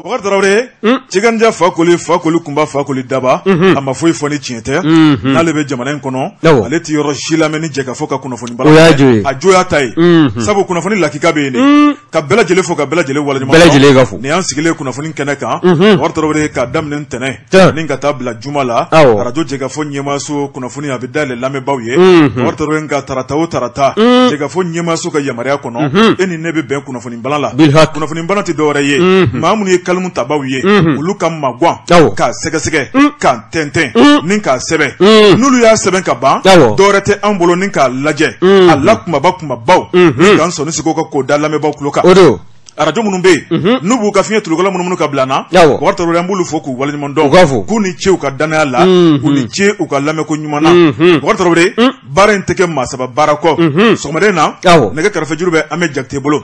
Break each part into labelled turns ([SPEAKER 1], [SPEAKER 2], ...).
[SPEAKER 1] Bɔkari Tarawele, Cikanja Fakoli, Fakoli kunba, Fakoli daba, a ma foyi fɔ ni tiɲɛ tɛ. N'ale bɛ jamana in kɔnɔ, ale tɛ yɔrɔ si lamɛn ni jɛkafɔ ka kunnafoni
[SPEAKER 2] bala. O y'a jo ye.
[SPEAKER 1] A jo y'a ta ye. Sabu kunnafoni lakika bɛ yen de. Ka bɛɛ lajɛlen fo, ka bɛɛ lajɛlen waleɲuman
[SPEAKER 2] dɔn. Bɛɛ lajɛlen ka fo.
[SPEAKER 1] Nin y'an sigilen kunnafoni kɛnɛ kan. Bɔkari Tarawele, k'a daminɛ ntɛnɛn ni ka taa bila juma la, arajo jɛkafɔ ɲɛmaaso kunnafoni a bɛ dayɛlɛ lamɛnbaaw ye. Bɔkari Tarawele, nka tarata o tarata, jɛkafɔ ɲɛmaaso ka yamaruya kɔnɔ, e ni ne bɛ bɛn kunnafoni bala la. Kunnafoni bala tɛ dɔwɛrɛ ye, maa minnu ye kalimu tabaw ye, olu ka magwan k'a sɛgɛsɛgɛ, k'a tɛntɛn ni k'a sɛbɛn. N'olu y'a sɛbɛn ka ban, dɔwɛrɛ tɛ an bolo ni k'a lajɛ a la kumaba kumabaw, k'an sɔnni sigi ka k'o da lamɛnbaaw tulo kan. Arajo minnu bɛ yen, n'u b'u ka fiɲɛ tulukala munumunu ka bila na, Bɔkari Tarawele, an b'olu fo k'u waleɲuman dɔn, k'u ni ce u ka danaya la, k'u ni ce u ka lamɛnko ɲuman na. Bɔkari Tarawele, baara in tɛ kɛ maa saba baara kɔ. Sɔgɔmada in na, nɛgɛ kɛrɛfɛjuru bɛ an bɛ Jakite bolo.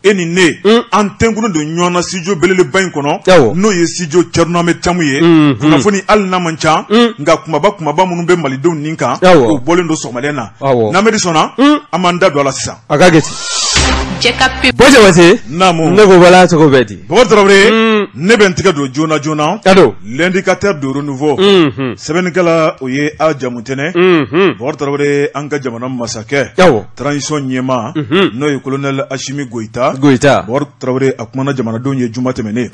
[SPEAKER 1] E ni ne, an tɛnkunnen don ɲɔgɔn na studio belebeleba in kɔnɔ, n'o ye studio Thierno Ahmed Thiam ye. Kunnafoni, hali n'a man ca, nka kumaba kumaba minnu bɛ malidenw nin kan, o bɔlen don sɔgɔmada in na. N'Amedi sɔnna, an b'an da don a la sisan.
[SPEAKER 2] A ka gɛlɛn. Bɔ Jabate.
[SPEAKER 1] Naamu.
[SPEAKER 2] Ne ko wala cogo bɛ di?
[SPEAKER 1] Bɔkari Tarawele, ne bɛ n tɛgɛ don joona joona.
[SPEAKER 2] Ka don.
[SPEAKER 1] L'indicateur de renouveau. Sɛbɛnnikɛla, o ye A Jamutɛnɛ. Bɔkari Tarawele, an ka jamana masakɛ. Transition ɲɛmaa, n'o ye colonel Assimi Goïta.
[SPEAKER 2] Goïta.
[SPEAKER 1] Bɔkari Tarawele, a kumana jamanadenw ye juma tɛmɛnen.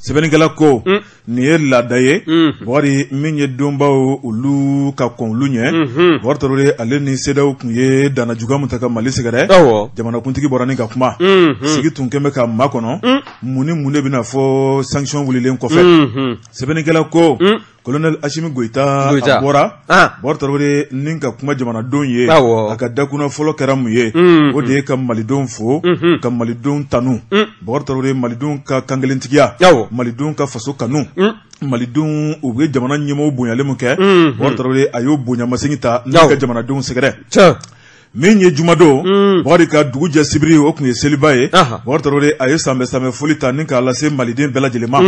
[SPEAKER 1] Sɛbɛnnikɛla ko nin ye laada ye, Bɔkari, min ye donbaw olu ka kɔn olu ɲɛ. Bɔkari Tarawele, ale ni CEDEAO tun ye danna juguya min ta ka Mali sɛgɛrɛ, jamanakuntigi bɔra ni ka kuma. Sigi tun kɛn bɛ ka makɔnɔ mun ni mun de bɛna fɔ sanction wulilen kɔfɛ. Sɛbɛnnikɛla ko colonel Assimi Goïta a bɔra, Bɔkari Tarawele, ni ka kuma jamanadenw ye. A ka dakunna fɔlɔ kɛra mun ye? O de ye ka malidenw fo, ka malidenw tanu. Bɔkari Tarawele, malidenw ka kankelentigiya, malidenw ka faso kanu, malidenw u bɛ jamana ɲɛmɔgɔw bonyalen mun kɛ, Bɔkari Tarawele, a y'o bonyamasegin ta ni ka jamanadenw sɛgɛrɛ. Min ye jumadon, Bɔkari, ka dugu jɛ sibiri, o tun ye seliba ye. Bɔkari Tarawele, a ye sanbɛ sanbɛ foli ta ni k'a lase maliden bɛɛ lajɛlen ma,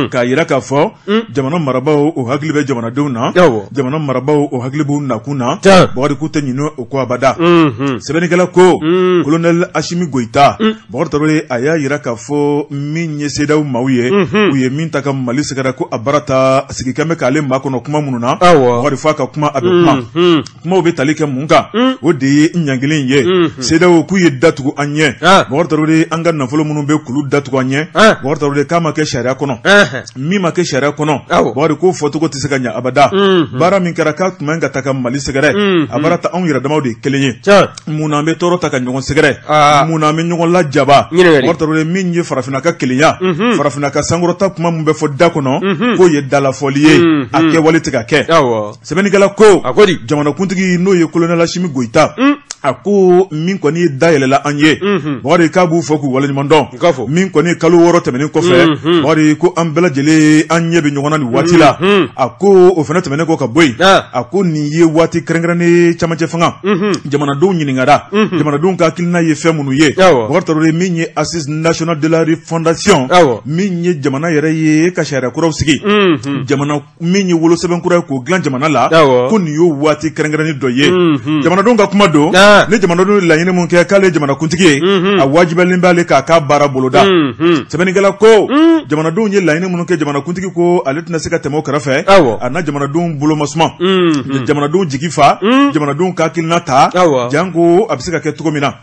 [SPEAKER 1] k'a yira k'a fɔ jamana marabaaw, o hakili bɛ jamanadenw na, jamana marabaaw, o hakili b'u nakun na. Bɔkari, k'u tɛ ɲinɛ o kɔ abada. Sɛbɛnnikɛla ko colonel Assimi Goïta, Bɔkari Tarawele, a y'a yira k'a fɔ min ye CEDEAO maaw ye, u ye min ta ka Mali sɛgɛrɛ, ko a baara ta sigi kɛn bɛ k'ale maa kɔnɔ kuma minnu na. Bɔkari, f'a ka kuma, a bɛ kuma. Kumaw bɛ tali kɛ mun kan? O de ye ɲangili ye CEDEAO k'u ye datugu an ɲɛ. Bɔkari Tarawele, an ka nafolo minnu bɛ k'olu datugu an ɲɛ, Bɔkari Tarawele, k'a ma kɛ sariya kɔnɔ. Min ma kɛ sariya kɔnɔ, Bɔkari, k'o fɔcogo tɛ se ka ɲɛ abada. Baara min kɛra k'a tun man ka ta ka Mali sɛgɛrɛ, a baara ta anw yɛrɛ damaw de ye kelen ye. Mun na an bɛ tɔɔrɔ ta ka ɲɔgɔn sɛgɛrɛ? Mun na an bɛ ɲɔgɔn lajaba? Bɔkari Tarawele, min ye farafinna ka kelenya, farafinna ka sankɔrɔta, kuma min bɛ fɔ da kɔnɔ, k'o ye dalafɔli ye, a kɛwale tɛ ka kɛ. Sɛbɛnnikɛla ko
[SPEAKER 2] a ko di?
[SPEAKER 1] Jamanakuntigi, n'o ye colonel Assimi Goïta, a ko min kɔni ye dayɛlɛla an ye, Bɔkari, k'a b'u fɔ k'u waleɲuman dɔn. Min kɔni ye kalo 6 tɛmɛnen kɔfɛ, Bɔkari, ko an bɛɛ lajɛlen an ɲɛ bɛ ɲɔgɔn na nin waati la. A ko o fana tɛmɛnen kɔ ka bɔ yen, a ko nin ye waati kɛrɛnkɛrɛnnen camancɛ fanga, jamanadenw ɲininkara, jamanadenw ka hakilina ye fɛn minnu ye. Bɔkari Tarawele, min ye assise nationale de la refondation, min ye jamana yɛrɛ ye ka sariya kuraw sigi, jamana min ye wolosɛbɛn kura ye k'o dilan jamana la, ko nin y'o waati kɛrɛnkɛrɛnnen dɔ ye. Jamanadenw ka kuma don ni jamanadenw ye laɲini mun kɛ, k'ale ye jamanakuntigi ye, a wajibiyalen b'ale k'a ka baara boloda. Sɛbɛnnikɛla ko jamanadenw ye laɲini minnu kɛ, jamanakuntigi ko ale tɛna se ka tɛmɛ o kɛrɛfɛ a na jamanadenw bolo ma suma, jamanadenw jigi fa, jamanadenw ka hakilina ta, janko a bɛ se ka kɛ cogo min na.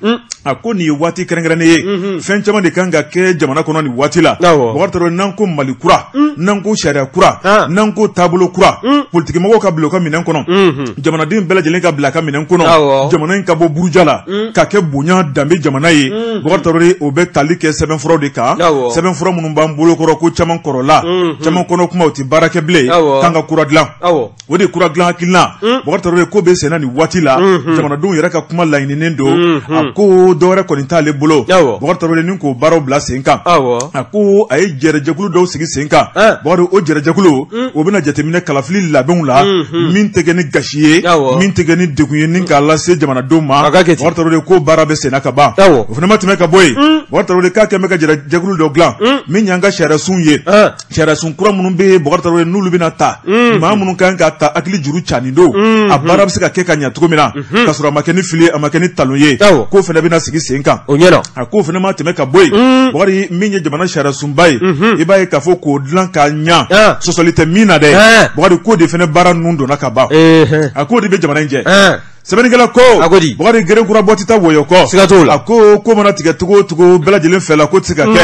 [SPEAKER 1] A ko nin ye waati kɛrɛnkɛrɛnnen ye, fɛn caman de kan ka kɛ jamana kɔnɔ nin waati la. Bɔkari Tarawele, n'an ko Mali kura, n'an ko sariya kura, n'an ko taabolo kura, politikimɔgɔw ka bila u ka minɛn kɔnɔ, jamanaden bɛɛ lajɛlen ka bila a ka minɛn kɔnɔ, jamana in ka bɔ buruja la ka kɛ bonya danbe jamana ye. Bɔkari Tarawele, o bɛ tali kɛ sɛbɛnfuraw de kan, sɛbɛnfura minnu b'an bolo kɔrɔ, ko caman kɔrɔla, caman kɔnɔ kumaw tɛ baara kɛ bilen, k'an ka kura dilan. O de kura dilan hakilina, Bɔkari Tarawele, ko bɛ senna nin waati la. Jamanadenw yɛrɛ ka kuma laɲininen don. A ko dɔwɛrɛ kɔni t'ale bolo, Bɔkari Tarawele, ni k'o baaraw bila sen kan. A ko a ye jɛrɛjɛkulu dɔw sigi sen kan. Bɔkari, o jɛrɛjɛkulu, o bɛna jateminɛ kalafili labɛnw la, min tɛ kɛ ni gasi ye, min tɛ kɛ ni degun ye, ni k'a lase jamanadenw ma. ma Bubakari Tarawele ko baara bɛ senna ka ban o fana ma tɛmɛ ka bɔ yen Bubakari Tarawele k'a kɛn bɛ ka jɛkulu dɔ dilan min y'an ka sariyasun ye sariyasun kura minnu bɛ yen Bubakari Tarawele n'olu bɛna ta maa minnu kan ka ta hakili juru canin don a baara bɛ se ka kɛ ka ɲɛ cogo min na ka sɔrɔ a ma kɛ ni fili a ma kɛ ni talon ye k'o fana bɛna sigi sen kan a k'o fana ma tɛmɛ ka bɔ yen Bubakari min ye jamana sariyasunba ye i b'a ye k'a fɔ k'o dilan k'a ɲɛ sɔsɔli tɛ min na dɛ Bubakari k'o de fana baara ninnu donna ka ban a k'o de bɛ jamana in jɛ sɛbɛnnikɛla ko Bubakari gere kura bɔ tɛ taa wɔyɔ kɔ siga t'o la a ko ko mana tigɛ cogo o cogo bɛɛ lajɛlen fɛ la ko tɛ se ka kɛ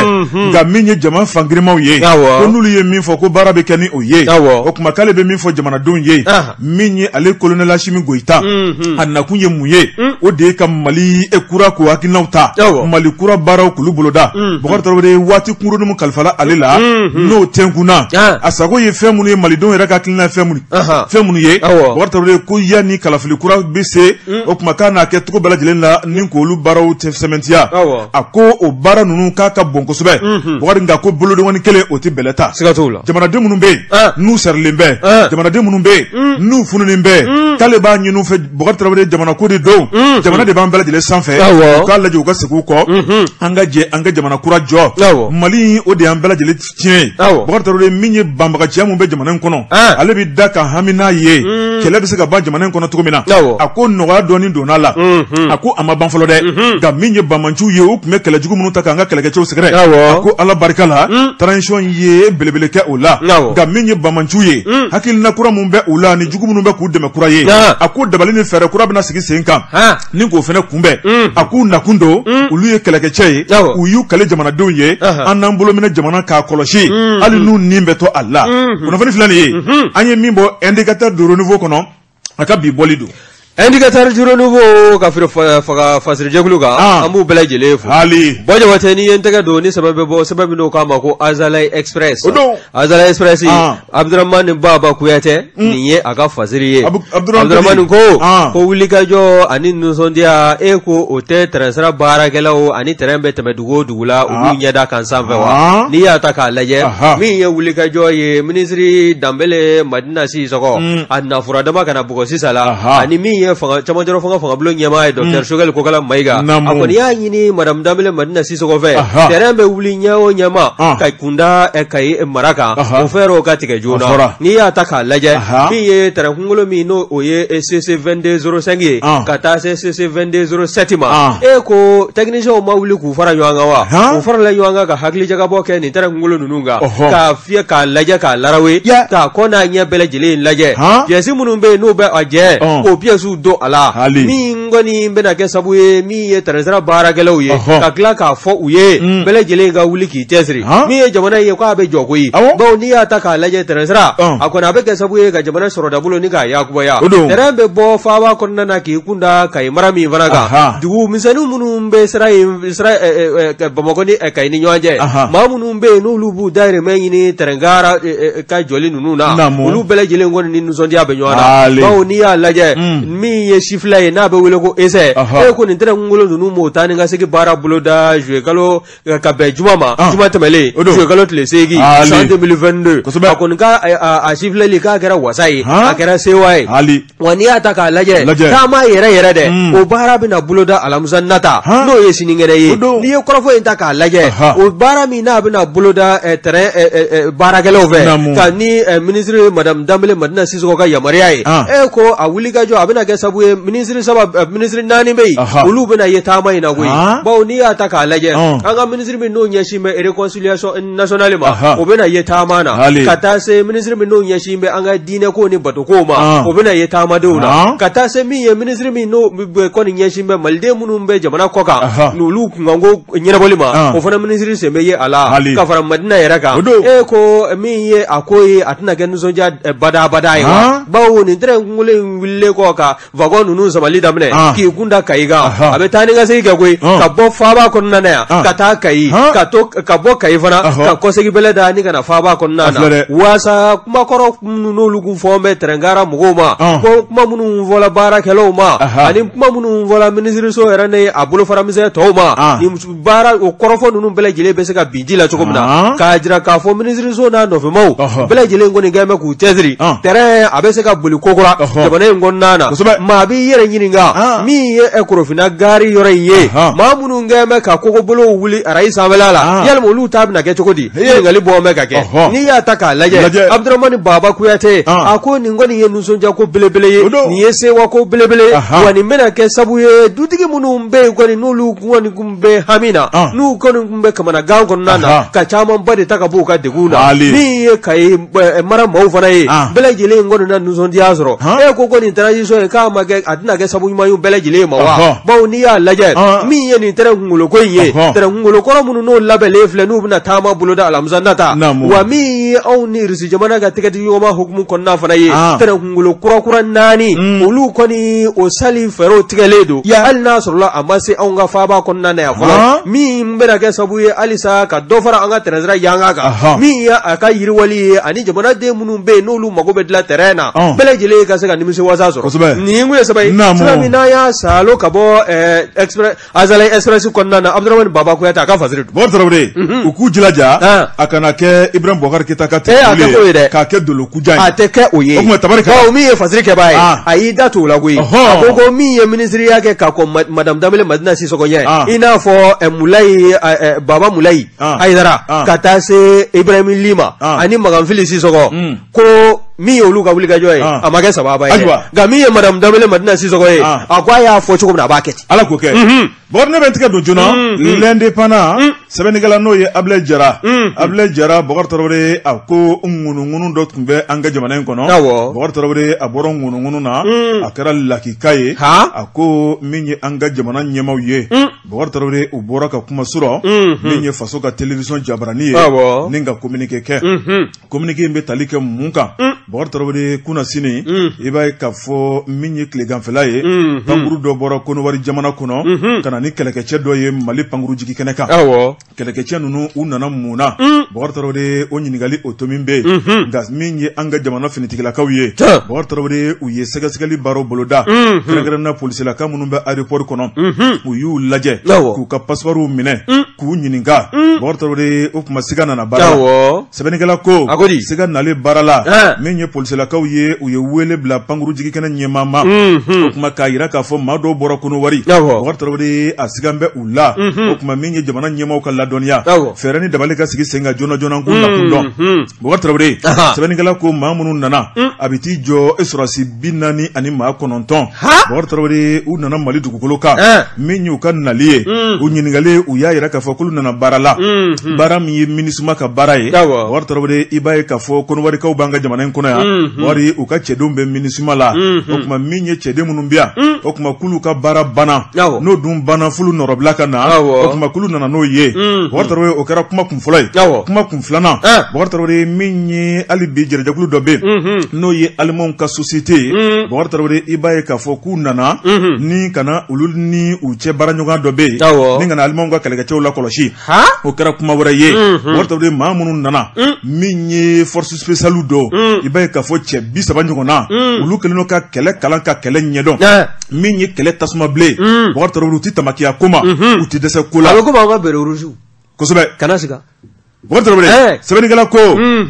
[SPEAKER 1] nka min ye jama fangirimaw ye ko n'olu ye min fɔ ko baara bɛ kɛ ni o ye o tuma k'ale bɛ min fɔ jamanadenw ye min ye ale kolonɛli Asimi Goyita a nakun ye mun ye o de ye ka Mali kura k'o hakilinaw ta Mali kura baaraw k'olu boloda Bubakari Tarawele waati kunkurunnin min kalifala ale la n'o tɛnkunna a sago ye fɛn minnu ye malidenw yɛrɛ ka hakilina ye fɛn minnu ye Bubakari Tarawele ko yanni kalafili kura bɛ se o tuma k'a n'a kɛ cogo bɛɛ lajɛlen la ni k'olu baaraw sɛmɛntiya a ko o baara ninnu k'a ka bon kosɛbɛ Bubakari nka ko bolodengɔnni kelen o tɛ bɛlɛ ta siga t'o la jamanaden minnu bɛ yen n'u sarilen bɛ jamanaden minnu bɛ yen n'u fununen bɛ k'ale b'a ɲini u fɛ Bubakari Tarawele jamana ko de don jamana de b'an bɛɛ lajɛlen sanfɛ u k'a lajɛ u ka segin u kɔ an ka jɛ an ka jamana kura jɔ Mali o de y'an bɛɛ lajɛlen tiɲɛ ye Bubakari Tarawele min ye banbagaciya min bɛ jamana in kɔnɔ ale bɛ da ka hami n'a ye kɛlɛ bɛ se ka ban jamana in kɔnɔ cogo min na a ko nɔgɔya dɔɔni donna a la a ko a ma ban fɔlɔ dɛ nka min ye banbagaciw ye u tun bɛ kɛlɛjugu minnu ta k'an ka kɛlɛkɛcɛw sɛgɛrɛ a ko Ala barika la transition ye belebele kɛ o la nka min ye banbagaciw ye hakilina kura min bɛ u la ni jugu minnu bɛ k'u dɛmɛ kura ye a ko dabali ni fɛɛrɛ kura bɛna sigi sen kan ni k'o fana kunbɛn a k'u nakun don olu ye kɛlɛkɛcɛ ye u y'u kale jamanadenw ye an n'an bolo minɛ jamana k'a kɔlɔsi hali n'u ni bɛ to a la kunnafoni filɛ nin ye an ye min bɔ Indicateur du Renouveau kɔnɔ a ka bi bɔli don
[SPEAKER 2] Indicateur du Renouveau ka feere faga fasirijɛkulu kan an b'u bɛɛ lajɛlen fo
[SPEAKER 1] hali
[SPEAKER 2] Bɔ Jabate n'i ye n tɛgɛ don ni sɛbɛn bɛ bɔ sɛbɛn min n'o k'a ma ko Azalaï Express
[SPEAKER 1] o don
[SPEAKER 2] Azalaï Express Abdramane Baba Kuyatɛ nin ye a ka fasiri ye Abdramane ko ko wulikajɔ ani nisɔndiya e ko o tɛ tɛrɛnsira baarakɛlaw ani tɛrɛn bɛ tɛmɛ dugu o dugu la olu ɲɛda kan sanfɛ wa n'i y'a ta k'a lajɛ min ye wulikajɔ ye minisiri Danbele Madina Sisɔkɔ a nafura dama ka na bugɔ sisan la ani min ye camancɛrɔ fanga fangabulon ɲɛmaa ye docteur Choguel Kokala Mayiga a kɔni y'a ɲini madame Danbele Madina Sisɔkɔ fɛ tɛrɛn bɛ wuli ɲɛ o ɲɛma ka kunda Kayi mara kan o fɛɛrɛw ka tigɛ joona n'i y'a ta k'a lajɛ min ye tɛrɛn kunkolo min n'o o ye CC 2205 ye ka taa se CC 2207 ma e ko techniciens ma wuli k'u fara ɲɔgɔn kan wa u farala ɲɔgɔn kan ka hakilijagabɔ kɛ nin tɛrɛn kunkolo ninnu kan k'a fiyɛ k'a lajɛ k'a larawe k'a kɔ n'a ɲɛ bɛɛ lajɛlen lajɛ pièces minnu bɛ yen n'u bɛ a jɛ k'o pièces don a la min kɔni bɛna kɛ sabu ye min ye tɛrɛnsira baarakɛlaw ye ka tila k'a fɔ u ye bɛɛ lajɛlen ka wuli k'i cɛsiri min ye jamana ye k'a bɛ jɔ koyi bawo n'i y'a ta k'a lajɛ tɛrɛnsira a kɔni a bɛ kɛ sabu ye ka jamana sɔrɔdabolo ni k'a yakubaya tɛrɛn bɛ bɔ faaba kɔnɔna na k'i kun da Kayi mara min fana kan dugu misɛnnin minnu bɛ sira in sira Bamakɔ ni Kayi ni ɲɔgɔn cɛ maa minnu bɛ yen n'olu b'u dahirimɛ ɲini tɛrɛnkara ka jɔli ninnu na olu bɛɛ lajɛlen kɔni ni nisɔndiya bɛ ɲɔgɔn na bawo n'i y'a lajɛ min ye sifila ye n'a bɛ wele ko essai e ko nin tɛrɛn kunkolo ninnu m'o taa ni ka segin baara boloda juillet kalo ka bɛn juma ma juma tɛmɛlen juillet kalo tile 8 san 2022 a kɔni ka a sifilɛli k'a kɛra wasa ye a kɛra sewa ye wa n'i y'a ta k'a lajɛ taama yɛrɛ yɛrɛ dɛ o baara bɛna boloda alamisa nata n'o ye sinikɛnɛ ye n'i ye kɔrɔfɔ in ta k'a lajɛ o baara min n'a bɛna boloda tɛrɛn baarakɛlaw fɛ ka ni minisiri madame Danbele Madina Sisɔkɔ ka yamaruya ye e ko a wulikajɔ a bɛna kɛ sabu ye minisiri saba minisiri naani bɛ yen olu bɛna ye taama in na koyi bawo n'i y'a ta k'a lajɛ an ka minisiri min n'o ɲɛsin bɛ réconciliation nationale ma o bɛna ye taama na ka taa se minisiri min n'o ɲɛsin bɛ an ka diinɛ ko ni bato kow ma o bɛna ye taamadenw na ka taa se min ye minisiri min n'o kɔni ɲɛsin bɛ maliden minnu bɛ jamana kɔ kan n'olu kunkanko ɲɛnabɔli ma o fana minisiri sen bɛ ye a la ka fara Madina yɛrɛ kan e ko min ye a ko ye a tɛna kɛ nisɔndiya badabada ye wa bawo nin tɛrɛn kunkolo in wulilen kɔ ka wagon ninnu samali daminɛ k'i kun da Kayi kan a bɛ taa ni ka segin kɛ koyi ka bɔ faaba kɔnɔna na yan ka taa Kayi ka to ka bɔ Kayi fana ka kɔsegin bɛlɛ da ni ka na faaba kɔnɔna na waasa kumakɔrɔ minnu n'olu kun fɔ bɛ tɛrɛnkara mɔgɔw ma ko kuma minnu fɔla baarakɛlaw ma ani kuma minnu fɔla minisiriso yɛrɛ ni a bolofaramisɛn tɔw ma ni baara o kɔrɔfɔ ninnu bɛɛ lajɛlen bɛ se ka bin ji la cogo min na k'a jira k'a fɔ minisiriso n'a nɔfɛmaw bɛɛ lajɛlen kɔni kɛlen bɛ k'u cɛsiri tɛrɛn a bɛ se ka boli kokura jamana in kɔnɔna na
[SPEAKER 1] Kosɛbɛ.
[SPEAKER 2] Maa b'i yɛrɛ ɲininka min ye Korofina gari yɔrɔ in ye, maa minnu kɛlen bɛ ka kogobolow wuli arayi sanfɛla la, yalima olu ta bɛna kɛ cogo di? Ɲininkali bɔ bɛ ka kɛ. N'i y'a ta k'a lajɛ, Abudramani Baba Kuyate a ko nin kɔni ye nisɔndiya ko belebele ye, nin ye sewa ko belebele, wa nin bɛna kɛ sabu ye dutigi minnu bɛ yen kɔni n'olu kɔni kun bɛ hami na, n'u kɔni kun bɛ kamanagan kɔnɔna na, ka camanba de ta ka bɔ u ka degun na. Min ye Kayi mara maaw fana ye, bɛɛ lajɛlen kɔni na nisɔndiya sɔrɔ. E ko ko nin transition ye k'a ma kɛ, a tɛna kɛ sabu ɲuman ye bɛɛ lajɛlen ma wa? Bawo n'i y'a lajɛ, min ye nin tɛrɛn kunkolo ko in ye, tɛrɛn kunkolo kɔrɔ minnu n'o labɛnlen filɛ, n'u bɛna taama boloda alamisa nata, wa min ye anw ni Irisi jamana ka tɛgɛdiɲɔgɔnma hukumu kɔnɔna fana ye, tɛrɛn kunkolo kura 4 olu kɔni o sali fɛɛrɛw tigɛlen don, hali n'a sɔrɔla a ma se anw ka faaba kɔnɔna na yan fɔlɔ, min bɛna kɛ sabu ye halisa ka dɔ fara an ka tɛrɛnsira yanga kan, min ye a ka yiriwali ye, ani jamanaden minnu bɛ yen n'olu mago bɛ dilan tɛrɛn na, bɛɛ lajɛlen ka se ka nimisiwasa sɔrɔ. Nin kun ye sɛbɛn ye, sɛbɛn min n'an y'a salo ka bɔ Azalaï Express kɔnɔna na, Abudramani Baba Kuyate a ka fasiri don.
[SPEAKER 1] Bɔkari Tarawele, u k'u jilaja a kana kɛ Ibrahim Bɔkari Keyita ka tɛmɛ
[SPEAKER 2] ye dɛ,
[SPEAKER 1] k'a kɛ dolokujan
[SPEAKER 2] ye. A tɛ kɛ o ye.
[SPEAKER 1] O tuma tabarika.
[SPEAKER 2] Bawo min ye fasiri kɛbaa ye, a y'i da t'o la koyi. A ko min ye minisiriya kɛ ka kɔn Madame Danbele Madina Sisɔkɔ ɲɛ, i n'a fɔ Mulayi Baba Mulayi Hayidara, ka taa se Ibrahim Lima ani Maganfili Sisɔkɔ, ko min ye olu ka wulikajɔ ye, a ma kɛ sababa ye. Nka min ye Madame Danbele Madina Sisɔkɔ ye, a ko a y'a fɔ cogo min na, a b'a kɛ ten.
[SPEAKER 1] Ala k'o kɛ. Bɔkari, ne bɛ n tigɛ don joona l'Indépendant, sɛbɛnnikɛla n'o ye Abilaye Jara. Abilaye Jara, Bɔkari Tarawele, a ko ŋunuŋunu dɔ tun bɛ an ka jamana in kɔnɔ. Bɔkari Tarawele, a bɔra ŋunuŋunu na, a kɛra lakika ye. A ko min ye an ka jamana ɲɛmaaw ye, Bɔkari Tarawele, u bɔra ka kuma sɔrɔ min ye faso ka télévision jabarani ye, ni ka communiqué kɛ. Communiqué in bɛ tali kɛ mun kan? Bɔkari Tarawele, kunasini, i b'a ye k'a fɔ min ye tileganfɛla ye, pankuru dɔ bɔra Kɔnɔwari jamana kɔnɔ ka na ni kɛlɛkɛcɛ dɔ ye Mali pankuru jigi kɛnɛ kan. Kɛlɛkɛcɛ ninnu, u nana mun na? Bɔkari Tarawele, o ɲininkali o tomi bɛ yen. Nka min ye an ka jamana finitigilakaw ye, Bɔkari Tarawele, u ye sɛgɛsɛgɛli baaraw boloda, kɛrɛnkɛrɛnnenya polisilaka minnu bɛ aéroport kɔnɔ. U y'u lajɛ k'u ka pasiparuw minɛ, k'u ɲininka. Bɔkari Tarawele, o tuma siga nana baara la. Sɛbɛnnikɛla ko siga nalen baara la, min ye polisilakaw ye, u ye wele bila pankuru jigikɛnɛ ɲɛmaa ma, o tuma k'a jira k'a fɔ maa dɔw bɔra Kɔnɔwari. Bɔkari Tarawele, a siga bɛ u la. O tuma min ye jamana ɲɛmaaw ka ladɔnniya, fɛɛrɛ ni dabali ka sigi sen kan joona joona k'u nakun dɔn. Bɔkari Tarawele, sɛbɛnnikɛla ko maa minnu nana, a bɛ t'i jɔ sɔrɔdasi 49. Bɔkari Tarawele, u nana Mali dugukolo kan. Min y'u ka nali ye, u ɲininkalen, u y'a jira k'a fɔ k'olu nana baara la, baara min ye MINUSMA ka baara ye. Bɔkari Tarawele, i b'a ye k'a fɔ Kɔnɔwarikaw b'an ka jamana in kɔnɔ yan. Bɔkari, u ka cɛdenw bɛ MINUSMA la. O tuma min ye cɛden minnu bɛ yan, o tuma k'olu ka baara banna, n'o dun banna, f'olu nɔrɔbila ka na. O tuma k'olu nana n'o ye. Bɔkari Tarawele, o kɛra kuma kun fɔlɔ ye. Kuma kun filanan, Bɔkari Tarawele, min ye hali bi jɛrɛjɛkulu dɔ bɛ yen, n'o ye Alimanw ka société ye, Bɔkari Tarawele, i b'a ye k'a fɔ k'u nana ni ka na olu ni u cɛ baaraɲɔgɔn dɔ bɛ yen, ni ka na Alimanw ka kɛlɛkɛcɛw lakɔlɔsi. O kɛra kuma wɛrɛ ye. Bɔkari Tarawele, maa minnu nana, min ye force spéciale don, i b'a ye k'a fɔ cɛ 30 ɲɔgɔnna, olu kɛlen don ka kɛlɛ kalan, ka kɛlɛ ɲɛdɔn. Min ye kɛlɛ tasuma bilen, Bɔkari Tarawele, u tɛ tamakiya ko ma, u tɛ dɛsɛ ko la.
[SPEAKER 2] A bɛ komi an ka béret rouge.
[SPEAKER 1] Kosɛbɛ.
[SPEAKER 2] Kana siga.
[SPEAKER 1] Bɔkari Tarawele, sɛbɛnnikɛla ko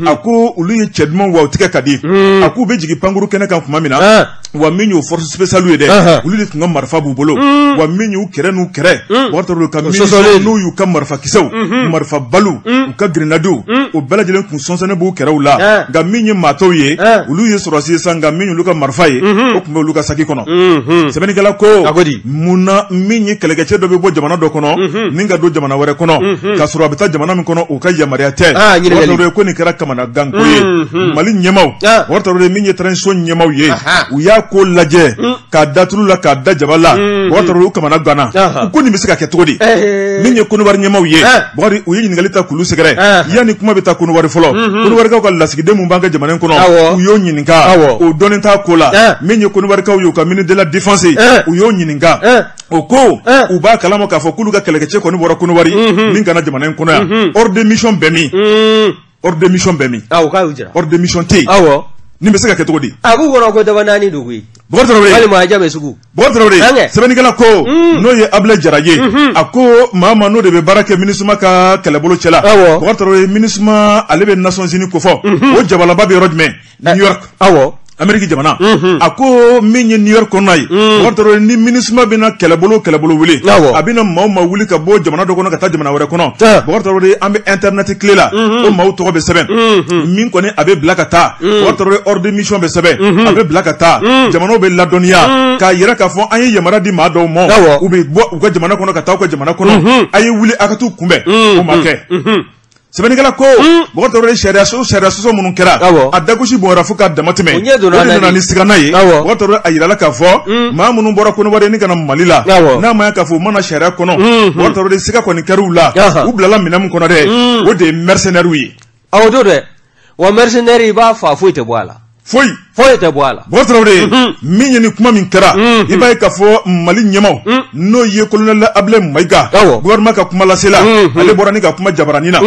[SPEAKER 1] a ko olu ye cɛ dumanw, wa u tigɛ ka di. A k'u bɛ jigin pankuru kɛnɛ kan tuma min na, wa min y'o force spéciale ye dɛ, olu de tun ka marifa b'u bolo, wa min y'u kɛrɛ n'u kɛrɛ, Bɔkari Tarawele, ka munition, n'u y'u ka marifakisɛw, marifa balu, u ka grenadiw, o bɛɛ lajɛlen kun sɔnsɔnnen b'u kɛrɛw la. Nka min ye maa tɔw ye, olu ye sɔrɔdasi ye sa, nka min y'olu ka marifa ye, o tun bɛ olu ka saki kɔnɔ. Sɛbɛnnikɛla ko mun na min ye kɛlɛkɛcɛ dɔ bɛ bɔ jamana dɔ kɔnɔ ni ka don jamana wɛrɛ kɔnɔ, k'a sɔrɔ a bɛ taa jamana min kɔnɔ, u ka yamaruya tɛ? Bɔkari, ko nin kɛra kamanaganko ye Mali ɲɛmaaw. Bɔkari Tarawele, min ye transition ɲɛmaaw ye, u y'a ko lajɛ k'a da tulu la, k'a da jaba la. Bɔkari Tarawele, u kamana ganna. U ko nin bɛ se ka kɛ cogo di? Min ye Kɔnɔwari ɲɛmaaw ye, Bɔkari, u ye ɲininkali ta k'olu sɛgɛrɛ. Yanni kuma bɛ taa Kɔnɔwari fɔlɔ, Kɔnɔwarikaw ka lasigiden mun b'an ka jamana in kɔnɔ, u y'o ɲininka, o dɔnni t'a ko la. Min ye Kɔnɔwarikaw ye, u ka ministre de la défense, u y'o ɲininka, o ko u b'a kalama k'a fɔ k'olu ka kɛlɛkɛcɛ kɔni bɔra Kɔnɔwari min kana jamana in kɔnɔ yan. Ordre de mission bɛ min? Ordre de mission bɛ min?
[SPEAKER 2] Awɔ, k'a y'u jira.
[SPEAKER 1] Ordre de mission tɛ yen. Nin bɛ se ka kɛ cogo di?
[SPEAKER 2] A k'u kɔnɔ ko daba naani don koyi.
[SPEAKER 1] Bɔkari Tarawele.
[SPEAKER 2] Walima a jame sugu.
[SPEAKER 1] Bɔkari Tarawele, sɛbɛnnikɛla ko n'o ye Abilaye Jara ye, a ko maa ma n'o de bɛ baara kɛ MINUSMA ka kɛlɛbolo cɛ la. Bɔkari Tarawele, MINUSMA ale bɛ Nations Unies kofɔ, o jabalaba bɛ yɔrɔ jumɛn? New York. Ameriki jamana a ko min ye New York kɔnɔna ye Bubakari Tarawele ni MINUSMA bɛna kɛlɛbolo wuli a bɛna maaw ma wuli ka bɔ jamana dɔ kɔnɔ ka taa jamana wɛrɛ kɔnɔ Bubakari Tarawele an bɛ internet tile la o maaw tɔgɔ bɛ sɛbɛn min kɔni a bɛ bila ka taa Bubakari Tarawele ordre de mission bɛ sɛbɛn a bɛ bila ka taa jamanaw bɛ ladɔnniya k'a yira k'a fɔ an ye yamaruya di maa dɔw ma u bɛ bɔ u ka jamana kɔnɔ ka taa u ka jamana kɔnɔ a ye wuli a ka t'u kunbɛn o ma kɛ. Sɛbɛnnikɛla ko Bubakari Tarawele sariya sɔsɔ minnu kɛra a dagosi bonyara fo k'a dama tɛmɛ o de nana ni sigana ye Bubakari Tarawele a yirala k'a fɔ maa minnu bɔra Kɔnɔwari ni ka na Mali la n'a ma ya k'a fɔ u ma na sariya kɔnɔ Bubakari Tarawele siga kɔni kɛr'u la u bilala minɛn min kɔnɔ dɛ o de ye mercenaires ye.
[SPEAKER 2] Awɔ don dɛ wa mercenaire i b'a fa foyi tɛ bɔ a la.
[SPEAKER 1] Foyi
[SPEAKER 2] foyi tɛ bɔ a la.
[SPEAKER 1] Bubakari Tarawele min ye ni kuma min kɛra i b'a ye k'a fɔ Mali ɲɛmaaw n'o ye colonel Ablaye Mayiga gouvernement ka kuma lasela ale bɔra ni ka kuma jabaranin na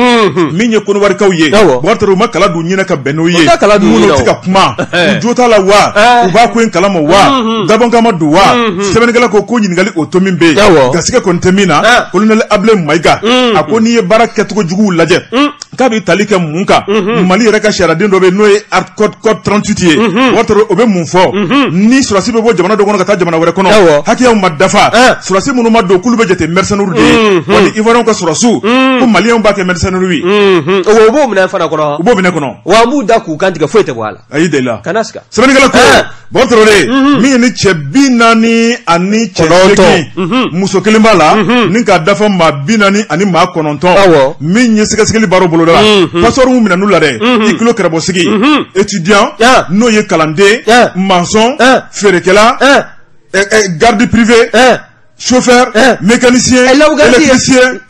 [SPEAKER 1] min ye Kɔnɔwarikaw ye Bubakari Tarawele u ma kala don ɲinɛ ka bɛn n'o ye minnu tɛ ka kuma u jo t'a la wa u b'a ko in kalama wa dabɔnkama don wa sɛbɛnnikɛla ko ɲininkali o to min bɛ yen garisɛgɛ kɔni tɛ min na colonel Ablaye Mayiga a ko n'i ye baara kɛcogo juguw lajɛ k'a bɛ tali kɛ mun kan Mali yɛrɛ ka sariyaden dɔ bɛ yen n'o ye code 38 ye Bubakari Tarawele o bɛ mun fɔ ni sɔrɔdasi bɛ bɔ jamana dɔ kɔnɔ ka taa jamana wɛrɛ kɔnɔ hakɛyaw ma dafa sɔrɔdasi minnu ma don k'olu bɛ jate mercenaires de ye wa ni Ivoiriens ka sɔrɔdasiw ko Maliens b'a kɛ mercenaires ye
[SPEAKER 2] o b'o minɛ fana kɔnɔ
[SPEAKER 1] u b'o minɛ kɔnɔ
[SPEAKER 2] wa an b'u da k'u kan tigɛ foyi tɛ bɔ a la
[SPEAKER 1] ayi de la
[SPEAKER 2] kana siga
[SPEAKER 1] sɛbɛnnikɛla ko Bubakari Tarawele min ye ni cɛ 40 ani cɛ 8 muso kelen b'a la ni k'a dafa maa 40 ani maa 9 min ye sɛgɛsɛgɛli baaraw boloda passeport min minɛn'u la dɛ i kilo kɛrɛbɔsigi étudiant n'o ye kalanden maçon feerekɛla garde privé chauffeur mécanicien électricien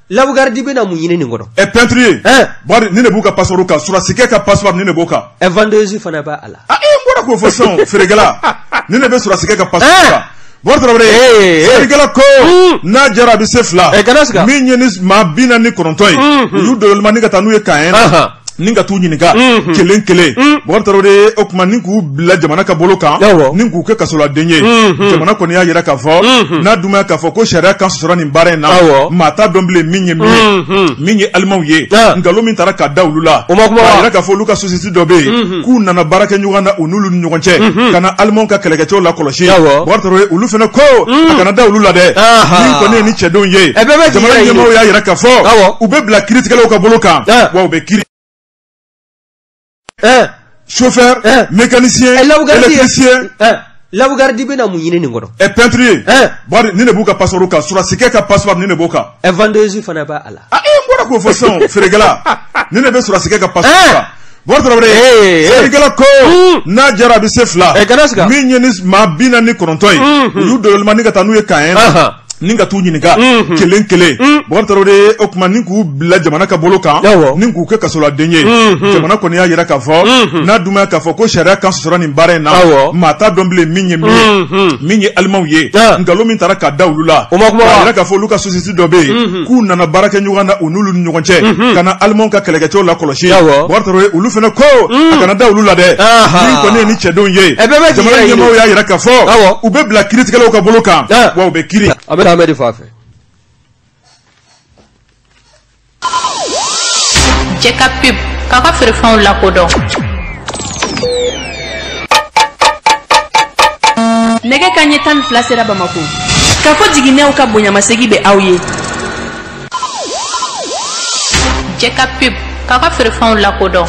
[SPEAKER 2] Labugaridi bɛna mun ɲini nin kɔnɔ
[SPEAKER 1] peintrier bari ni ne b'u ka passeport kan sɔrɔdasikɛ ka passeport ni ne b'o kan
[SPEAKER 2] vendeuse fana b'a la
[SPEAKER 1] n bɔra k'o fɔ sisan feerekɛla ni ne bɛ sɔrɔdasikɛ ka passeport kan Bubakari Tarawele sɛbɛnnikɛla ko n'a jara a bɛ se fila min ye ni maa 49 ye u y'u dɔyɔlima ni ka taa n'u ye camp na ni ka t'u ɲininka kelen kelen Bubakari Tarawele o tuma ni k'u bila jamana ka bolo kan ni k'u kɛ kasoladen ye jamana kɔni y'a yira k'a fɔ n'a dun ma k'a fɔ ko sariya kan sɔsɔra nin baara in na maa t'a dɔn bilen min ye min ye min ye alimaw ye nkalon min taara k'a da olu la k'a yira k'a fɔ olu ka société dɔ bɛ yen k'u nana baara kɛ ɲɔgɔn na u n'olu ni ɲɔgɔn cɛ ka na alimaw ka kɛlɛkɛcɛw lakɔlɔsi Bubakari Tarawele olu fana ko a kana da olu la dɛ min kɔni ye ni cɛdenw ye jamana ɲɛmaaw y'a yira k'a fɔ u bɛ bila kiiritigɛlaw ka bolo kan wa u bɛ kiiri chauffeur mécanicien électricien
[SPEAKER 2] Labugaridi bɛna mun ɲini nin kɔnɔ
[SPEAKER 1] peintrier bari ni ne b'u ka passeport kan sɔrɔdasikɛ ka passeport ni ne b'o kan
[SPEAKER 2] vendeuse fana b'a la
[SPEAKER 1] n bɔra k'o fɔ sisan feerekɛla ni ne bɛ sɔrɔdasikɛ ka passeport kan Bubakari Tarawele sɛbɛnnikɛla ko n'a jara a bɛ se fila min ye ni maa 49 ye u y'u dɔyɔlima ni ka taa n'u ye camp na ni ka t'u ɲininka kelen kelen Bubakari Tarawele o tuma ni k'u bila jamana ka bolo kan ni k'u kɛ kasoladen ye jamana kɔni y'a yira k'a fɔ n'a dun ma k'a fɔ ko sariya kan sɔsɔra nin baara in na maa t'a dɔn bilen min ye min ye min ye alimaw ye nkalon min taara k'a da olu la k'a yira k'a fɔ olu ka société dɔ bɛ yen k'u nana baara kɛ ɲɔgɔn na u n'olu ni ɲɔgɔn cɛ ka na alimaw ka kɛlɛkɛcɛw lakɔlɔsi Bubakari Tarawele olu fana ko a kana da olu la dɛ min kɔni ye ni cɛdenw ye jamana ɲɛmaaw y'a yira k'a fɔ u bɛ bila kiiritigɛlaw ka bolo kan wa u bɛ kiiri.
[SPEAKER 2] An bɛ taa Amɛdi fan fɛ.
[SPEAKER 3] Jɛka pub k'a ka feerefɛnw lakodɔn.
[SPEAKER 4] Nɛgɛ kanɲɛ 12 sera Bamako. Kafo jiginɛw ka bonyamasegin bɛ aw ye.
[SPEAKER 3] Jɛka pub k'a ka feerefɛnw lakodɔn.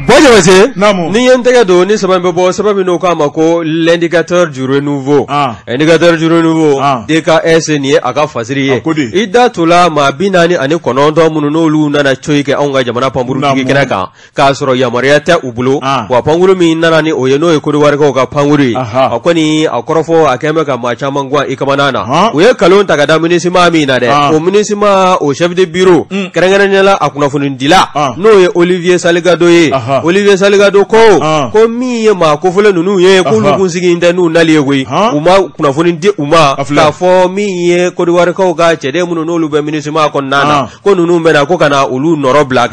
[SPEAKER 2] Bon Jabate, ni ye n tɛgɛ don ni sɛbɛn bɛ bɔ sɛbɛn min n'o k'a ma ko l'indicateur du renouveau indicateur du renouveau DKS nin ye a ka fasiri ye i da to la maa 49 minnu n'olu nana coyi kɛ anw ka jamana pankurutigi kɛnɛ kan k'a sɔrɔ yamaruya tɛ u bolo wa pankuru min nana ni o ye n'o ye Kodiwarikaw ka pankuru ye a kɔni a kɔrɔfɔ a kɛn bɛ ka maa caman gwan i kamana na u ye nkalon ta ka da MINUSMA min na dɛ o MINUSMA o chef de bureau kɛrɛnkɛrɛnnenya la a kunnafonidila n'o ye Olivier Salgado ye Olivier Salgado ko min ye maa kofɔlen ninnu ye k'olu kun sigi tɛ n'u nali ye koyi u ma kunnafoni di u ma k'a fɔ min ye Kodiwarikaw ka cɛden minnu n'olu bɛ MINUSMA kɔnɔna na ko ninnu bɛna ko ka na olu nɔrɔ bila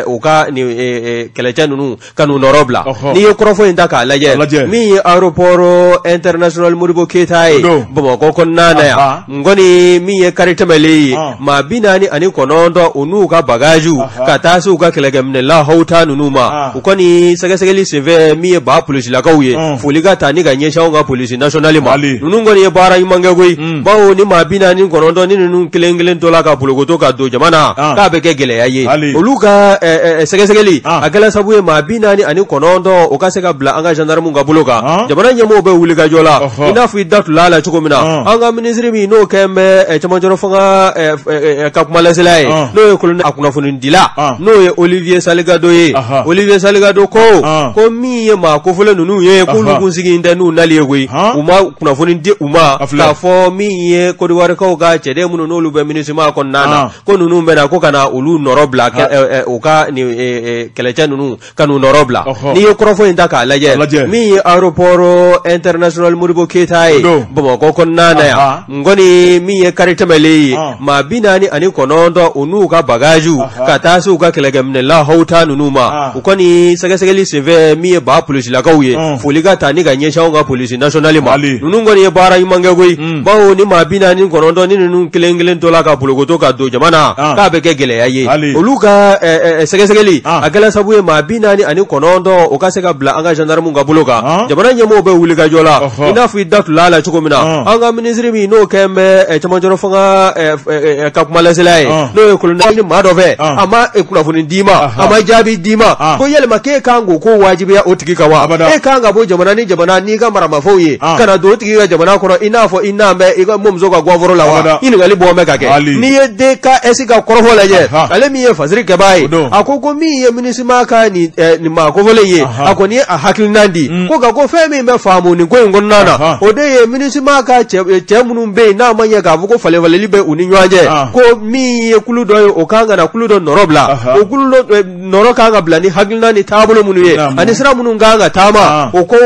[SPEAKER 2] u ka kɛlɛcɛ ninnu ka n'u nɔrɔ bila n'i ye kɔrɔfɔ in ta k'a lajɛ min ye aéroport international Modibo Keyita ye Bamakɔ kɔnɔna na yan n kɔni min ye kari tɛmɛlen ye maa 49 u n'u ka bagages ka taa se u ka kɛlɛkɛminɛ lahawuta ninnu ma. U kɔni sɛgɛsɛgɛli senfɛ, min ye ba polisilakaw ye, foli ka taa ni ka ɲɛsin anw ka police nationale ma. Ninnu kɔni ye baara ɲuman kɛ koyi, bawo ni maa 49 ni ninnu kelen kelen tola ka bolokoto ka don jama na, k'a bɛ kɛ gɛlɛya ye. Olu ka sɛgɛsɛgɛli a kɛla sabu ye maa 49 o ka se ka bila an ka gendarmew ka bolo kan. Jamana ɲɛmɔgɔw bɛ wulikajɔ la, i n'a fɔ i da tula la cogo min na, an ka minisiri min n'o kɛlen bɛ cɛmancɛrɔ fanga ka kumalasela ye, n'o ye colonel a kunnafonidila, n'o ye Olivier Saligado ye. Olivier Saligado ko ko min ye maa kofɔlen ninnu ye, k'olu kun sigi tɛ n'u nali ye koyi. U ma kunnafoni di u ma k'a fɔ min ye Kodiwarikaw ka cɛden minnu n'olu bɛ MINUSMA kɔnɔna na, ko ninnu bɛna ko ka na olu nɔrɔ bila, u ka kɛlɛcɛ ninnu ka n'u nɔrɔ bila. N'i ye kɔrɔfɔ in ta k'a lajɛ, min ye aéroport international Modibo Keyita ye Bamakɔ kɔnɔna na yan, n kɔni min ye kari tɛmɛlen ye, maa 49 u n'u ka bagages ka taa se u ka kɛlɛkɛminɛ lahawuta ninnu ma. U kɔni sɛgɛsɛgɛli senfɛ, min ye ba polisilakaw ye, foli ka taa ni ka ɲɛsin anw ka police nationale ma. Ninnu kɔni ye baara ɲuman kɛ koyi, bawo ni maa 49 ni ninnu kelen kelen tola ka bolokoto ka don jama na, k'a bɛ kɛ gɛlɛya ye. Olu ka sɛgɛsɛgɛli a kɛla sabu ye maa 49 o ka se ka bila an ka gendarmew ka bolo kan. Jamana ɲɛmɔgɔw bɛ wulikajɔ la, i n'a fɔ i da tula la cogo min na, an ka minisiri min n'o kɛlen bɛ cɛmancɛrɔ fanga ka kumalasela ye, n'o ye colonel ni maa dɔ fɛ, a ma kunnafoni d'i ma, a ma jaabi d'i ma, ko yalima k'e kan k'o ko wajibiya o tigi kan wa? E kan ka bɔ jamana ni jamana n'i ka maramafɛnw ye ka na don o tigi ka jamana kɔnɔ, i n'a fɔ i n'an bɛ i ka mɔmuso ka gaforo la wa? Ɲininkali bɔ bɛ ka kɛ. N'i ye DKS ka kɔrɔfɔ lajɛ, ale min ye fasiri kɛbaa ye, a ko ko min ye MINUSMA ka nin maa kofɔlen ye, a kɔni ye a hakilinan di ko nka ko fɛn min bɛ faamu nin ko in kɔnɔna na, o de ye MINUSMA ka cɛ minnu bɛ yen n'a ma ɲɛ k'a fɔ ko falenfalenli bɛ u ni ɲɔgɔn cɛ, ko min ye kulu dɔ ye, o kan ka na kulu dɔ nɔrɔ bila. O kulu dɔ nɔrɔ kan ka bila ni hakilina ni taabolo minnu ye ani sira minnu kan ka taama, o ko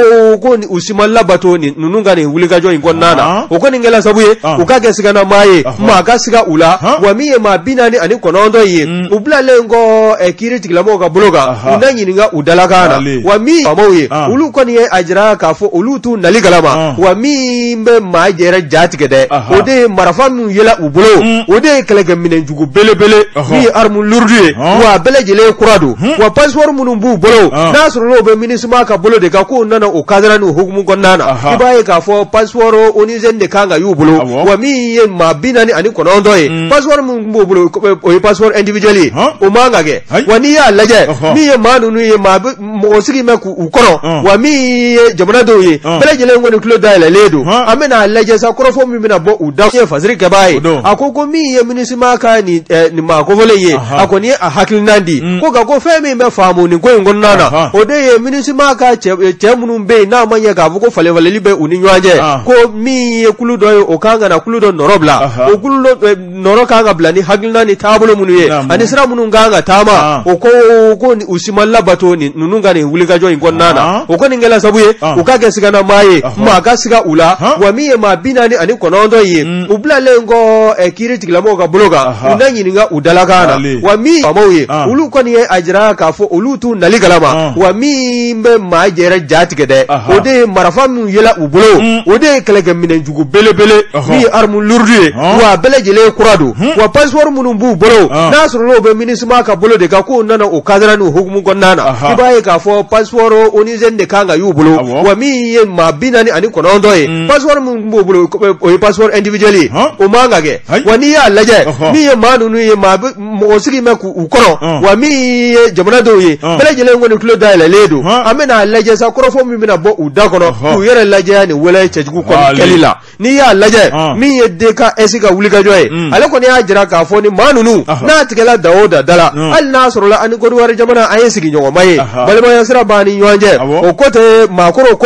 [SPEAKER 2] ko u si ma labato ninnu ka nin wulikajɔ in kɔnɔna na. O kɔni kɛla sabu ye u ka kɛ siganamaa ye, maa ka siga u la. Wa min ye maa 49 ye, u bilalen kɔ kiiri tigilamɔgɔw ka bolo kan, u na ɲininka u dalakan na. Wa min faamaw ye, olu kɔni ye a jira k'a fɔ olu t'u nali kalama. Wa min bɛ maa yɛrɛ ja tigɛ dɛ, o de ye marifa minnu yela u bolo, o de ye kɛlɛkɛminɛnjugu belebele min ye arme lourde ye, wa a bɛɛ lajɛlen kura don. Wa passeport minnu b'u bolo, n'a sɔrɔ o bɛ MINUSMA ka bolo de kan, k'u nana o cadre n'u hukumu kɔnɔna na, i b'a ye k'a fɔ passeport onusien de kan ka y'u bolo. Wa min ye maa 49 ye, passeport min b'u bolo, o ye passeport individuel ye, o man ka kɛ. Wa n'i y'a lajɛ, min ye maa ninnu ye, maa mɔgɔ sigi bɛ k'u kɔnɔ, wa min ye jamanadenw ye, bɛɛ lajɛlen kɔni tulo dayɛlɛlen don. An bɛna a lajɛ sa kɔrɔfɔ min bɛna bɔ u da. Ye fasiri kɛbaa ye, a ko ko min ye MINUSMA ka nin maa kofɔlen ye, a kɔni ye a hakilinan di ko nka ko fɛn min bɛ faamu nin ko in kɔnɔna na, o de ye MINUSMA ka cɛ minnu bɛ yen n'a ma ɲɛ k'a fɔ ko falenfalenli bɛ u ni ɲɔgɔn cɛ, ko min ye kulu dɔ ye, o kan ka na kulu dɔ nɔrɔ bila. O kulu dɔ nɔrɔ kan ka bila ni hakilina ni taabolo minnu ye ani sira minnu kan ka taama, o ko ko u si ma labato ninnu ka nin wulikajɔ in kɔnɔna na. O kɔni kɛla sabu ye u ka kɛ siganamaa ye, maa ka siga u la. Wa min ye maa 49 ye, u bilalen kɔ kiiri tigilamɔgɔw ka bolo kan, u na ɲininka u dalakan na. Wa min faamaw ye, olu kɔni ye a jira k'a fɔ olu t'u nali kalama. Wa min bɛ maa yɛrɛ ja tigɛ dɛ, o de ye marifa minnu yela u bolo, o de ye kɛlɛkɛminɛnjugu belebele min ye arme lourde ye, wa a bɛɛ lajɛlen kura don. Wa passeport minnu b'u bolo, n'a sɔrɔ o bɛ MINUSMA ka bolo de kan, k'u nana o cadre n'u hukumu kɔnɔna na, i b'a ye k'a fɔ passeport onusien de kan ka y'u bolo. Wa min ye maa 49 ye, passeport minnu b'u bolo, o ye passeport individuel ye, o man ka kɛ. Wa n'i y'a lajɛ, min ye maa ninnu ye, maa mɔgɔ sigi bɛ k'u kɔnɔ, wa min ye jamanadenw ye, bɛɛ lajɛlen kɔni tulo dayɛlɛlen don. An bɛna a lajɛ sa kɔrɔfɔ min bɛna bɔ u da kɔnɔ, k'u yɛrɛ lajɛya nin wale cɛjugu kɔni kɛli la. N'i y'a lajɛ, min ye DKS ka wulikajɔ ye, ale kɔni y'a jira k'a fɔ ni maa ninnu n'a tigɛla da o da da la, hali n'a sɔrɔla an ni Kɔdiwari jamana an ye sigiɲɔgɔnma ye, balimaya sira b'an ni ɲɔgɔn cɛ, o ko tɛ maakɔrɔw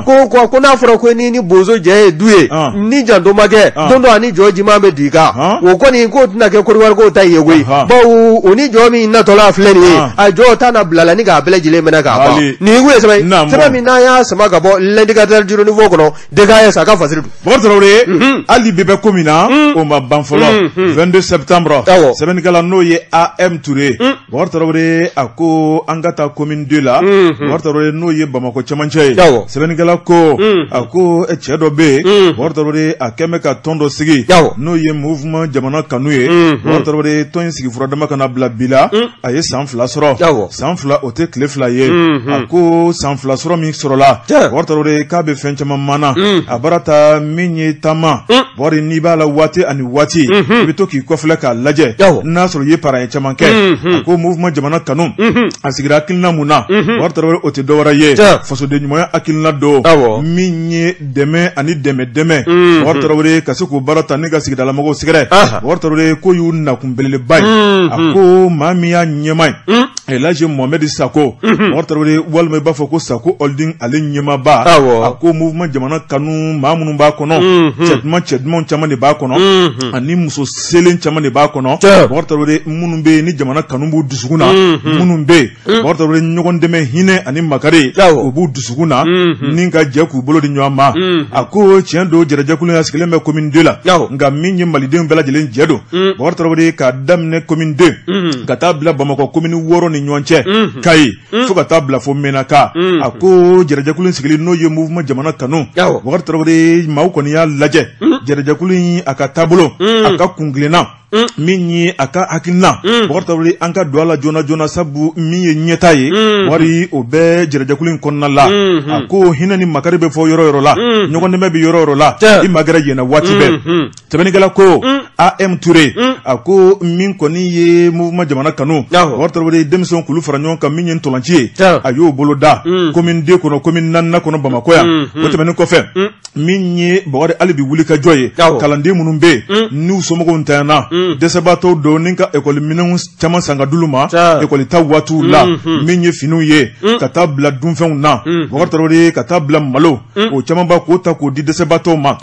[SPEAKER 2] ko ko n'a fɔra ko ni ni bozo jɛ ye du ye, ni janto ma kɛ, don dɔ ani jɔ jiman bɛ don i kan. O kɔni k'o tɛna kɛ Kɔdiwarikaw ta ye koyi, bawo o ni jɔ min natɔla filɛ nin ye, a jɔ ta na bila la ni k'a bɛɛ lajɛlen minɛ k'a ban. Nin kun ye sɛbɛn sɛbɛn min n'an y'a sama ka bɔ L'Indicateur du Renouveau kɔnɔ, DKS a ka fasiri don.
[SPEAKER 1] Bɔkari Tarawele, hali bi bɛ ko min na, o ma ban fɔlɔ. 22 septembre, sɛbɛnnikɛla n'o ye AM Touré, Bɔkari Tarawele a ko an ka taa commune 2 la. Bɔkari Tarawele n'o ye Bamakɔ cɛmancɛ ye. Sɛbɛnnikɛla ko a ko cɛ dɔ bɛ yen, Bɔkari Tarawele a kɛn bɛ ka tɔn dɔ sigi n'o ye mouvement jamana kanu ye. Bɔkari Tarawele tɔn in sigi furadama ka na bila bi la, a ye san 2 sɔrɔ. San fila o tɛ tile fila ye. A ko san fila sɔrɔ min sɔrɔla, Bubakari Tarawele, k'a bɛ fɛn caman mana a baara ta min ye taama. Bubakari, n'i b'a la waati ani waati, i bɛ to k'i kɔfilɛ k'a lajɛ n'a sɔrɔ i ye paranye caman kɛ. A ko mouvement jamana kanu a sigira hakilina mun na, Bubakari Tarawele, o tɛ dɔwɛrɛ ye, fasoden ɲumanya hakilina don min ye dɛmɛ ani dɛmɛ dɛmɛ. Bubakari Tarawele, ka se k'o baara ta ni ka sigidalamɔgɔw sɛgɛrɛ, Bubakari Tarawele, ko y'u nakun belebeleba ye. A ko maa min y'a ɲɛmaa ye, Elhaji Mohamed Sako, Bubakari Tarawele, walima i b'a fɔ ko Sako Holding, ale ɲɛmaaba. A ko mouvement jamana kanu, maa minnu b'a kɔnɔ, cɛ duman cɛ dumanw caman de b'a kɔnɔ ani muso selen caman de b'a kɔnɔ, Bubakari Tarawele, minnu bɛ yen ni jamana kanu b'u dusukun na, minnu bɛ yen, Bubakari Tarawele, ɲɔgɔn dɛmɛ, hinɛ ani makari, o b'u dusukun na ni ka jɛ k'u bolo di ɲɔgɔn ma. A ko tiɲɛ don, jɛrɛjɛkulu in a sigilen bɛ commune 2 la, nka min ye malidenw bɛɛ lajɛlen jɛ don, Bubakari Tarawele, k'a daminɛ commune 2 ka taa bila Bamakɔ commune 6 ni ɲɔgɔn cɛ, Kayi fo ka taa bila fo Menaka. A ko jɛrɛjɛkulu in sigili, n'o ye mouvement jamana kanu, Bubakari Tarawele, maaw kɔni y'a lajɛ jɛrɛjɛkulu in a ka taabolo, a ka kunkilenna, min ye a ka hakilina, Bubakari Tarawele, an ka don a la joona joona, sabu min ye ɲɛta ye wari, o bɛ jɛrɛjɛkulu in kɔnɔna la. A ko hinɛ ni makari bɛ fɔ yɔrɔ yɔrɔ la, ɲɔgɔn dɛmɛ bɛ yɔrɔ yɔrɔ la, i magɛrɛ yen na waati bɛɛ. Sɛbɛnnikɛla ko AM Touré, a ko min kɔni ye mouvement jamana kanu, Bubakari Tarawele, denmisɛnw k'olu fara ɲɔgɔn kan, min ye ntolanci ye, a y'o bolo da commune 2 kɔnɔ, commune 4nan kɔnɔ Bamakɔ yan. O tɛmɛnen kɔfɛ, min ye Bubakari, hali bi wuli ka jɔ ye, kalanden minnu bɛ yen n'u somɔgɔw ntanyana, dɛsɛbaatɔw don, ni ka ekɔli minɛnw caman san ka d'olu ma ekɔli ta waatiw la, min ye finiw ye ka taa bila dunfɛnw na, Bubakari Tarawele, ka taa bila malo, o caman ba k'o ta k'o di dɛsɛbaatɔw ma.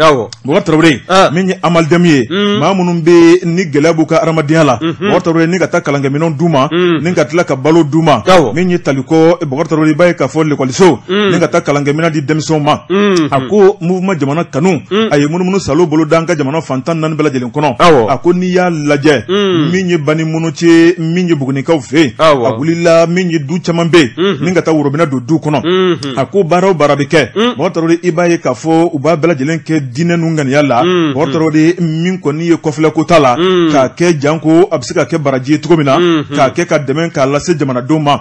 [SPEAKER 1] Bubakari Tarawele, min ye Amaldeme ye, maa minnu bɛ ni gɛlɛya b'u ka hadamadenya la, Bubakari Tarawele, ni ka taa kalankɛminɛnw d'u ma, ni ka tila ka balo d'u ma, min ye talikɔ, Bubakari Tarawele, i b'a ye k'a fɔ lekɔliso, ni ka taa kalankɛminɛn di denmisɛnw ma. A ko mouvement jamana kanu a ye munumunu salo bolo da an ka jamana fan 14 bɛɛ lajɛlen kɔnɔ. A ko n'i y'a lajɛ, min ye bani munute, min ye Bugunikaw fɛ yen, a wulila, min ye du caman bɛ yen ni ka taa worobinɛ don du kɔnɔ. A ko baara o baara bɛ kɛ, Bubakari Tarawele, i b'a ye k'a fɔ u b'a bɛɛ lajɛlen kɛ diinɛ n'u ŋaniya la. Bubakari Tarawele, min kɔni ye kɔfilɛ ko t'a la, k'a kɛ janko a bɛ se ka kɛ baraji ye cogo min na, k'a kɛ ka dɛmɛ k'a lase jamanadenw ma.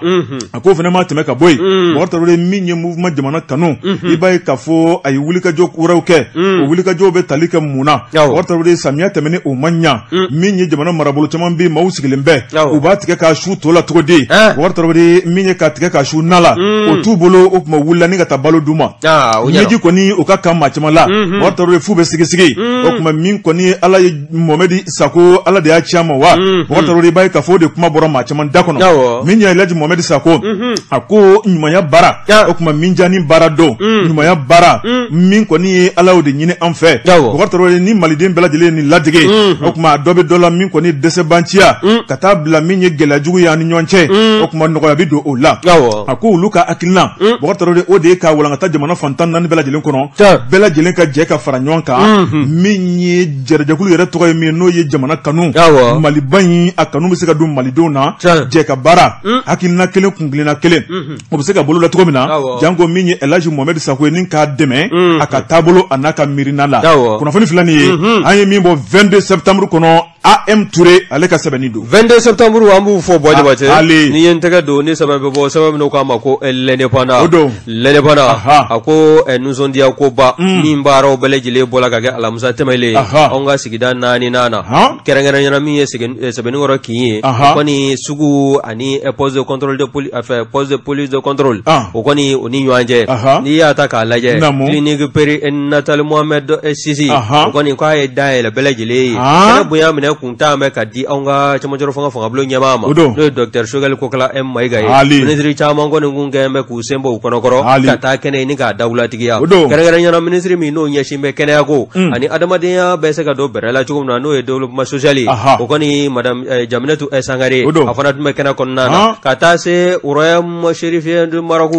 [SPEAKER 1] A ko fana ma tɛmɛ ka bɔ yen, Bubakari Tarawele, min ye mouvement jamana kanu, i b'a ye k'a fɔ a ye wulikajɔ wɛrɛw kɛ. O wulikajɔw bɛ tali kɛ mun na, Bubakari Tarawele? Samiya tɛmɛnen, o ma ɲa. Min ye jamana marabolo caman bɛ yen, maaw sigilen bɛ, u b'a tigɛ k'a su to la cogo di, Bubakari Tarawele, min ye k'a tigɛ k'a su na la, o t'u bolo. O tuma wulila ni ka taa balo d'u ma. Ɲɛji kɔni o ka kan maa caman la, Bubakari Tarawele, f'u bɛ sigi-sigi. O tuma min kɔni ye Ala ye, Mohamɛdi Sako, Ala de y'a ci a ma wa, Bubakari Tarawele, i b'a ye k'a fɔ o de kuma bɔra maa caman da kɔnɔ. Min ye Elhaji Mohamɛdi Sako, a ko ɲumanya baara, o tuma min diya ni baara don, ɲumanya baara min kɔni ye Ala y'o de ɲini an fɛ, Bubakari Tarawele, ni maliden bɛɛ lajɛlen ni ladege, o tuma dɔ bɛ dɔ la, min kɔni dɛsɛbanciya ka taa bila min ye gɛlɛya jugu ye an ni ɲɔgɔn cɛ, o tuma nɔgɔya bɛ don o la. A ko olu ka hakilina, Bubakari Tarawele, o de ye k'a walankata jamana fan 14 bɛɛ lajɛlen kɔnɔ, bɛɛ lajɛlen ka jɛ ka fara ɲɔgɔn kan. Min ye jɛrɛjɛkulu yɛrɛ tɔgɔ ye min ye, n'o ye jamana kanu, Maliba in a kanu bɛ se ka don malidenw na, jɛ ka baara, hakilina kelen, kunkilenna kelen, o bɛ se ka boloda cogo min na, janko min ye Elhaji Mohamɛdi Sako ye, ni k'a dɛmɛ a ka taabolo a n'a ka miirina la. Kunnafoni filɛ nin ye, an ye min bɔ 22 septembre kɔnɔ, AM Touré ale ka sɛbɛnni don.
[SPEAKER 2] 22 septembre, an b'u fɔ Buwa Jabate. Ni ye n tɛgɛ don ni sɛbɛn bɛ bɔ, sɛbɛn min k'a ma ko L'Indépendant.
[SPEAKER 1] O don.
[SPEAKER 2] L'Indépendant. A ko nisɔndiya koba min baaraw bɛɛ lajɛlen bɔra ka kɛ alamisa tɛmɛlen, anw ka sigida naaninan na, kɛrɛnkɛrɛnnenya min ye Sɛbɛnnikɔrɔ kin ye, o kɔni sugu ani poste de contrôle de police, poste de police de contrôle, o kɔni o ni ɲɔgɔn cɛ, n'i y'a ta k'a lajɛ, clinique périnatale Mohamed VI, o kɔni k'a ye dayɛlɛ bɛɛ lajɛlen ye. Kɛnɛ bonya minɛ kun ta bɛ ka di anw ka cɛmancɛrɔ fanga fangabulon ɲɛmaa ma, n'o ye docteur Choguel Kokala M Mayiga ye. Minisiri caman kɔni kun kɛn bɛ k'u sen bɔ u kɔnɔkɔrɔ ka taa kɛnɛ ɲini k'a dawulatigiya, kɛrɛnkɛrɛnnenya la minisiri min n'o ɲɛsin bɛ kɛnɛyako ani adamadenya bɛ se ka don bɛrɛ la cogo min na, n'o ye développement social ye, o kɔni madame Jaminatu Sangare, a fana tun bɛ kɛnɛ kɔnɔna na, ka taa se royaume chérifien du Maroc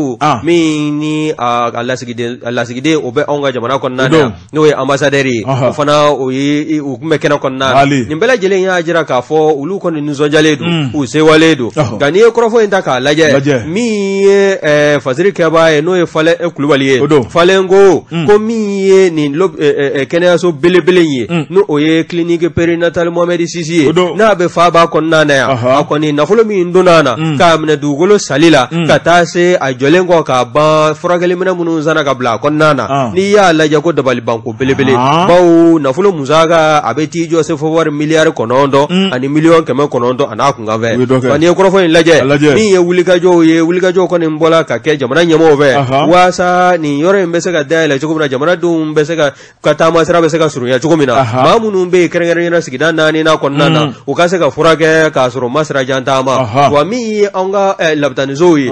[SPEAKER 2] min ni a lasigiden o bɛ anw ka jamana kɔnɔna na, n'o ye ambassadeur ye, o fana o ye u tun bɛ kɛnɛ kɔnɔna na. Nin bɛɛ lajɛlen y'a jira k'a fɔ olu kɔni nisɔndiyalen don u sewalen don nka n'i ye kɔrɔfɔ in ta k'a lajɛ min ye fasiri kɛbaa ye n'o ye Falɛn Kulubali ye Falɛn ko ko min ye nin kɛnɛyaso belebele in ye n'o o ye clinique périnatale Mohamed VI ye n'a bɛ faaba kɔnɔna na yan a kɔni nafolo min donna a na k'a minɛ dugukolo sali la ka taa se a jɔlen kɔ k'a ban furakɛliminɛn minnu sanna ka bila a kɔnɔna na n'i y'a lajɛ ko dabalibanko belebele bawo nafolo musaka a bɛ t'i jɔ sefa wari miliyari 9 ani miliyɔn 900 a n'a kunkanfɛn. Wa n'i ye kɔrɔfɔ in lajɛ min ye wulikajɔw ye wulikajɔw kɔni bɔla ka kɛ jamana ɲɛmɔgɔw fɛ waasa nin yɔrɔ in bɛ se ka dayɛlɛ cogo min na jamanadenw bɛ se ka taama sira bɛ se ka surunya cogo min na maa minnu bɛ yen kɛrɛnkɛrɛnnenya la sigida naani na kɔnɔna na u ka se ka furakɛ k'a sɔrɔ ma sira jan taama wa min ye an ka labitanisow ye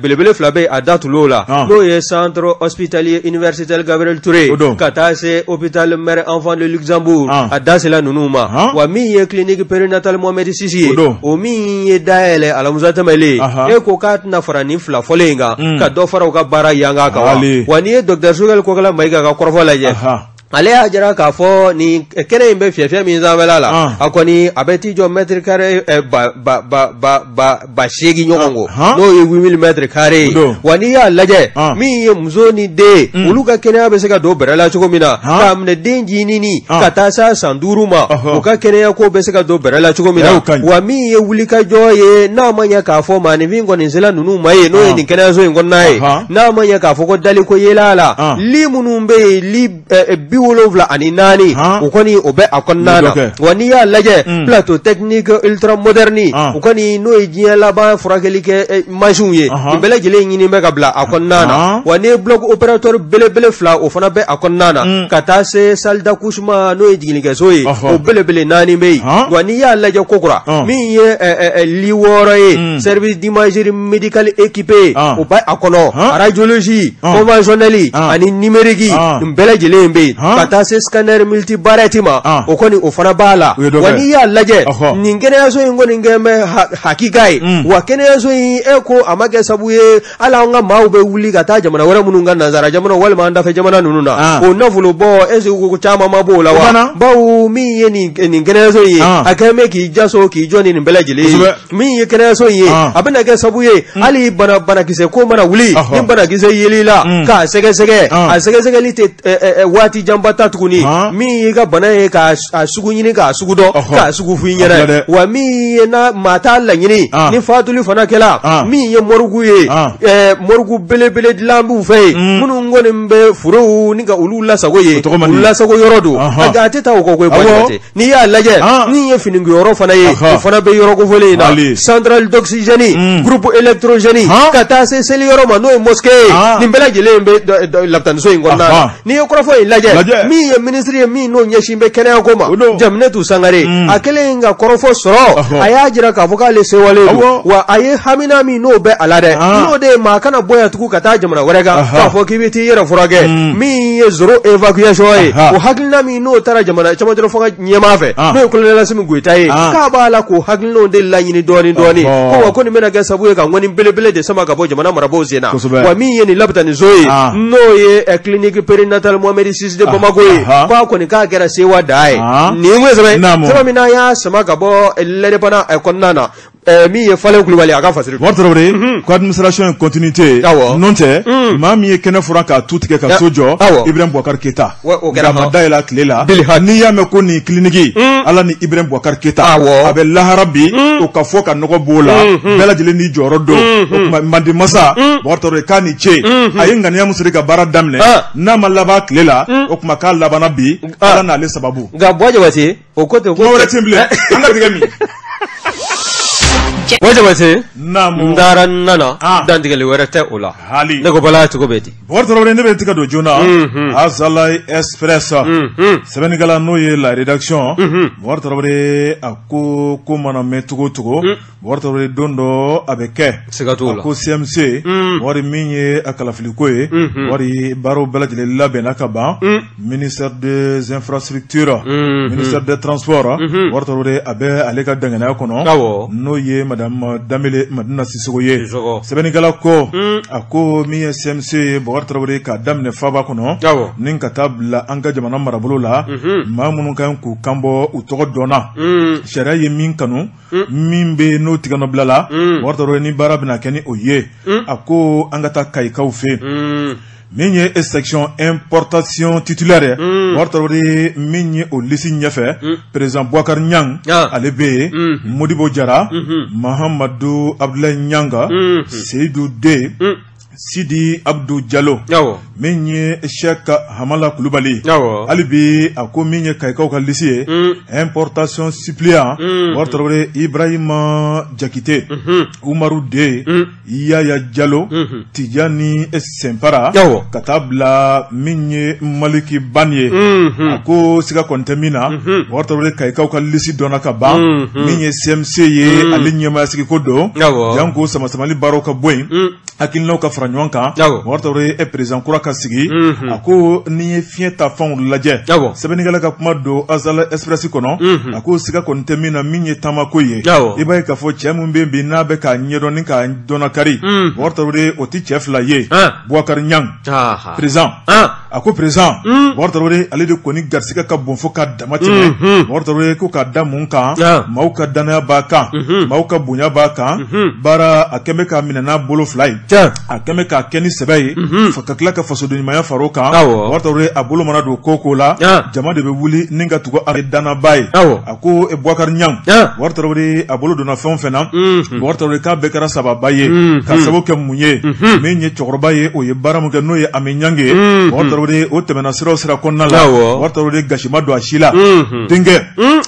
[SPEAKER 2] belebele fila bɛ a da tul'o la n'o ye centre hospitalier universitaire Gabriel Touré ka taa se hôpital mère enfant de Luxembourg a da sela ninnu ma wa min ye clinique périnatale Mohamed VI ye o min ye dayɛlɛ alamisa tɛmɛlen e ko k'a tɛna fara nin fila fɔlen in kan ka dɔ fara u ka baara yanga kan wa n'i ye docteur Choguel Kokala Mayiga ka kɔrɔfɔ lajɛ ale y'a jira k'a fɔ nin kɛnɛ in bɛ fiyɛfiyɛ min sanfɛla la a kɔni a bɛ t'i jɔ mètre carré 8000 ɲɔgɔn kɔ n'o ye 8000 mètres carrés ye wa n'i y'a lajɛ min ye muso ni den olu ka kɛnɛya bɛ se ka don bɛrɛ la cogo min na k'a minɛ den jinin ka taa se san 5 ma u ka kɛnɛya ko bɛ se ka don bɛrɛ la cogo min na wa min ye wulikajɔ ye n'a ma ɲɛ k'a fɔ maaninfin kɔni sela ninnu ma ye n'o ye nin kɛnɛyaso in kɔnɔna ye n'a ma ɲɛ k'a fɔ ko daliko yela a la li minnu bɛ yen li 74 o kɔni o bɛ a kɔnɔna na wa n'i y'a lajɛ plateau technique ultra moderne o kɔni n'o ye diɲɛ laban furakɛli kɛ mansinw ye nin bɛɛ lajɛlen ɲini bɛ ka bila a kɔnɔna na wa n'i ye bloc opératoire belebele fila o fana bɛ a kɔnɔna na ka taa se salle d'accouchement n'o ye jiginnikɛso ye o belebele naani bɛ yen wa n'i y'a lajɛ kokura min ye li 6 ye service d'imagerie médicale équipé o bɛ a kɔnɔ radiologie conventionnelle ani numérique nin bɛɛ lajɛlen bɛ yen ka taa se scanner multi-barrettes ma o kɔni o fana b'a la wa n'i y'a lajɛ nin kɛnɛyaso in kɔni kɛlen bɛ hakika ye wa kɛnɛyaso in e ko a ma kɛ sabu ye hali an ka maaw bɛ wuli ka taa jamana wɛrɛ minnu kan nansara jamana walima an dafɛ jamana ninnu na o nafolo bɔ est-ce que ko caman ma b'o la wa bawo min ye nin kɛnɛyaso in ye a kɛlen bɛ k'i jaso k'i jɔ ni nin bɛɛ lajɛlen ye min ye kɛnɛyaso in ye a bɛna kɛ sabu ye hali banakisɛ ko mana wuli ni banakisɛ yel'i la k'a sɛgɛsɛgɛ a sɛgɛsɛgɛli tɛ waati janba ta tuguni min y'i ka bana ye k'a sugu ɲini k'a sugu dɔn k'a sugu f'i ɲɛna wa min ye na maa t'a laɲini ni fatuli fana kɛla min ye mɔrigu ye mɔrigu belebele dilan b'u fɛ yen minnu kɔni bɛ furew ni ka olu lasago yen olu lasago yɔrɔ don a tɛ taa o kɔ koyi. N'i y'a lajɛ min ye finikoyɔrɔ fana ye o fana bɛ yɔrɔ kofɔlen in na centrale d'oxygène groupe électrogène ka taa se seli yɔrɔ ma n'o ye mosquée ye nin bɛɛ lajɛlen bɛ lapitaniso in kɔnɔna na n'i ye kɔrɔfɔ in lajɛ min ye minisiri ye min n'o ɲɛsin bɛ kɛnɛya ko ma Jaminetu Sangare a kɛlen ka kɔrɔfɔ sɔrɔ a y'a jira k'a fɔ k'ale sewalen don wa a ye hamina min n'o bɛ a la dɛ n'o de ye maa kana bɔ yan tugun ka taa jamana wɛrɛ kan k'a fɔ k'i bɛ t'i yɛrɛ furakɛ min ye zéro évacuation ye o hakilina min n'o taara jamana cɛmancɛ fanga ɲɛmaa fɛ n'o ye colonel Asimi Goyita ye k'a b'a la k'o hakilinaw de laɲini dɔɔnin dɔɔnin ko wa ko nin bɛna kɛ sababu ye ka ŋɔni belebele de sama ka bɔ jamana marabaaw sen na wa min ye nin lapitaniso ye n'o ye clinique périnatale Mohamed VI de Bamako ye k'a kɔni k'a kɛra sewa dan ye nin ye sɛbɛn sɛbɛn min n'an y'a sama ka bɔ l'Indépendant kɔnɔna na min ye Falen Kulubali a ka fasiri
[SPEAKER 1] Bubakari Tarawele ko administration ye continuité
[SPEAKER 2] awɔ
[SPEAKER 1] n'o tɛ maa min ye kɛnɛ furan k'a tu tigɛ ka so jɔ
[SPEAKER 2] awɔ
[SPEAKER 1] Ibrahim Boubacar Keita
[SPEAKER 2] o kɛra
[SPEAKER 1] a ma dayɛlɛ a tile la n'i y'a mɛn ko nin clinique Ala ni Ibrahim Boubacar Keita
[SPEAKER 2] awɔ
[SPEAKER 1] a bɛ lahara bi o ka fɔ ka nɔgɔ b'o la bɛɛ lajɛlen n'i jɔyɔrɔ don o tuma manden masa Bubakari Tarawele k'a ni ce a ye ŋaniya min siri ka baara daminɛ n'a ma laban a tile la o tuma k'a labanna bi Ala n'ale sababu
[SPEAKER 2] nka Buwa Jabate o ko ten
[SPEAKER 1] kuma wɛrɛ tɛ bilen an ka tigɛ min
[SPEAKER 2] Buwa Jabate
[SPEAKER 1] naamu
[SPEAKER 2] n taara n nana
[SPEAKER 1] Ah.
[SPEAKER 2] dantigɛli wɛrɛ tɛ o la
[SPEAKER 1] hali
[SPEAKER 2] ne ko bala cogo bɛ di
[SPEAKER 1] Bubakari Tarawele ne bɛ tigɛ don joona Azalaï Express sɛbɛnnikɛla n'o ye la rédaction Bubakari Tarawele a ko ko mana mɛn cogo o cogo Bubakari Tarawele don dɔ a bɛ kɛ
[SPEAKER 2] siga t'o
[SPEAKER 1] a
[SPEAKER 2] la
[SPEAKER 1] ko CMC wari min ye a kalafiliko ye wari baaraw bɛɛ lajɛlen labɛnna ka ban ministère des infrastructures ministère des transports Bubakari Tarawele a bɛ ale ka danganiya kɔnɔ
[SPEAKER 2] Awɔ.
[SPEAKER 1] n'o ye madame Danbele Madina Sisoko ye. Sɛbɛnnikɛla ko a ko min ye CMC ye Bɔkari Tarawele k'a daminɛ faaba kɔnɔ ni ka taa bila an ka jamana marabolo la, maa minnu kan k'u kan bɔ u tɔgɔ dɔnna, sariya ye min kanu, min bɛ n'o tigɛnɔ bila la, Bɔkari Tarawele ni baara bɛna kɛ ni o ye. A ko an ka taa Kayikaw fɛ yen. Min ye section importation titulaire ye, Bɔkari Tarawele, min ye o lisi ɲɛfɛ, président Boubacar Niang ale bɛ yen, Modibo Jara, Mahamadu Abdoulaye Nianga, Seydou D, Sidi Abdou Diallo, min ye Cheikh Hamala Kulubali. Hali bi a ko min ye Kayikaw ka lisi ye, importation suppléant, Bɔkari Tarawele, Ibrahima Jakite, Umaru D, Yaya Diallo, Tijani Senpara, ka taa bila min ye Maliki Ban ye. A ko siga kɔni tɛ min na, Bɔkari Tarawele, Kayikaw ka lisi dɔnna ka ban. Min ye CMC ye, ale ɲɛmaaya sigi ko don, janko sama-samali baaraw ka bɔ yen, hakilinaw ka fara ɲɔgɔn kan, Bɔkari Tarawele, e président kura ka sigi. A ko n'i ye fiɲɛ ta fanw lajɛ, sɛbɛnnikɛla ka kuma don Azalaï Express kɔnɔ, a ko siga kɔni tɛ min na, min ye taamako ye, i b'a ye k'a fɔ cɛ min bɛ yen bi n'a bɛ k'a ɲɛdɔn ni k'a dɔnna kari, Bɔkari Tarawele, o tɛ cɛ fila ye, Boubacar Niang président. A ko président Bɔkari Tarawele, ale de kɔni garisɛgɛ ka bon fo ka dama tɛmɛ. Bɔkari Tarawele ko k'a da mun kan? Maaw ka danaya b'a kan, maaw ka bonya b'a kan, baara a kɛn bɛ k'a minɛ n'a bolo fila ye, a kɛn bɛ k'a kɛ ni sɛbɛ ye, ka tila ka fasoden ɲumanya far'o kan. Bɔkari Tarawele, a bolo mana don ko ko la, jama de bɛ wuli ni ka tugu a danaba ye. A ko Boubacar Niang, Bɔkari Tarawele, a bolo donna fɛn o fɛn na, Bɔkari Tarawele, k'a bɛɛ kɛra sababa ye. Ka sababu kɛ mun ye? Min ye cɛkɔrɔba ye, o ye baara min kɛ, n'o ye Ami Ɲange ye, Bɔkari Tarawele, o tɛmɛna sira o sira kɔnɔna la, Bɔkari Tarawele, gasima don a si la. Denkɛ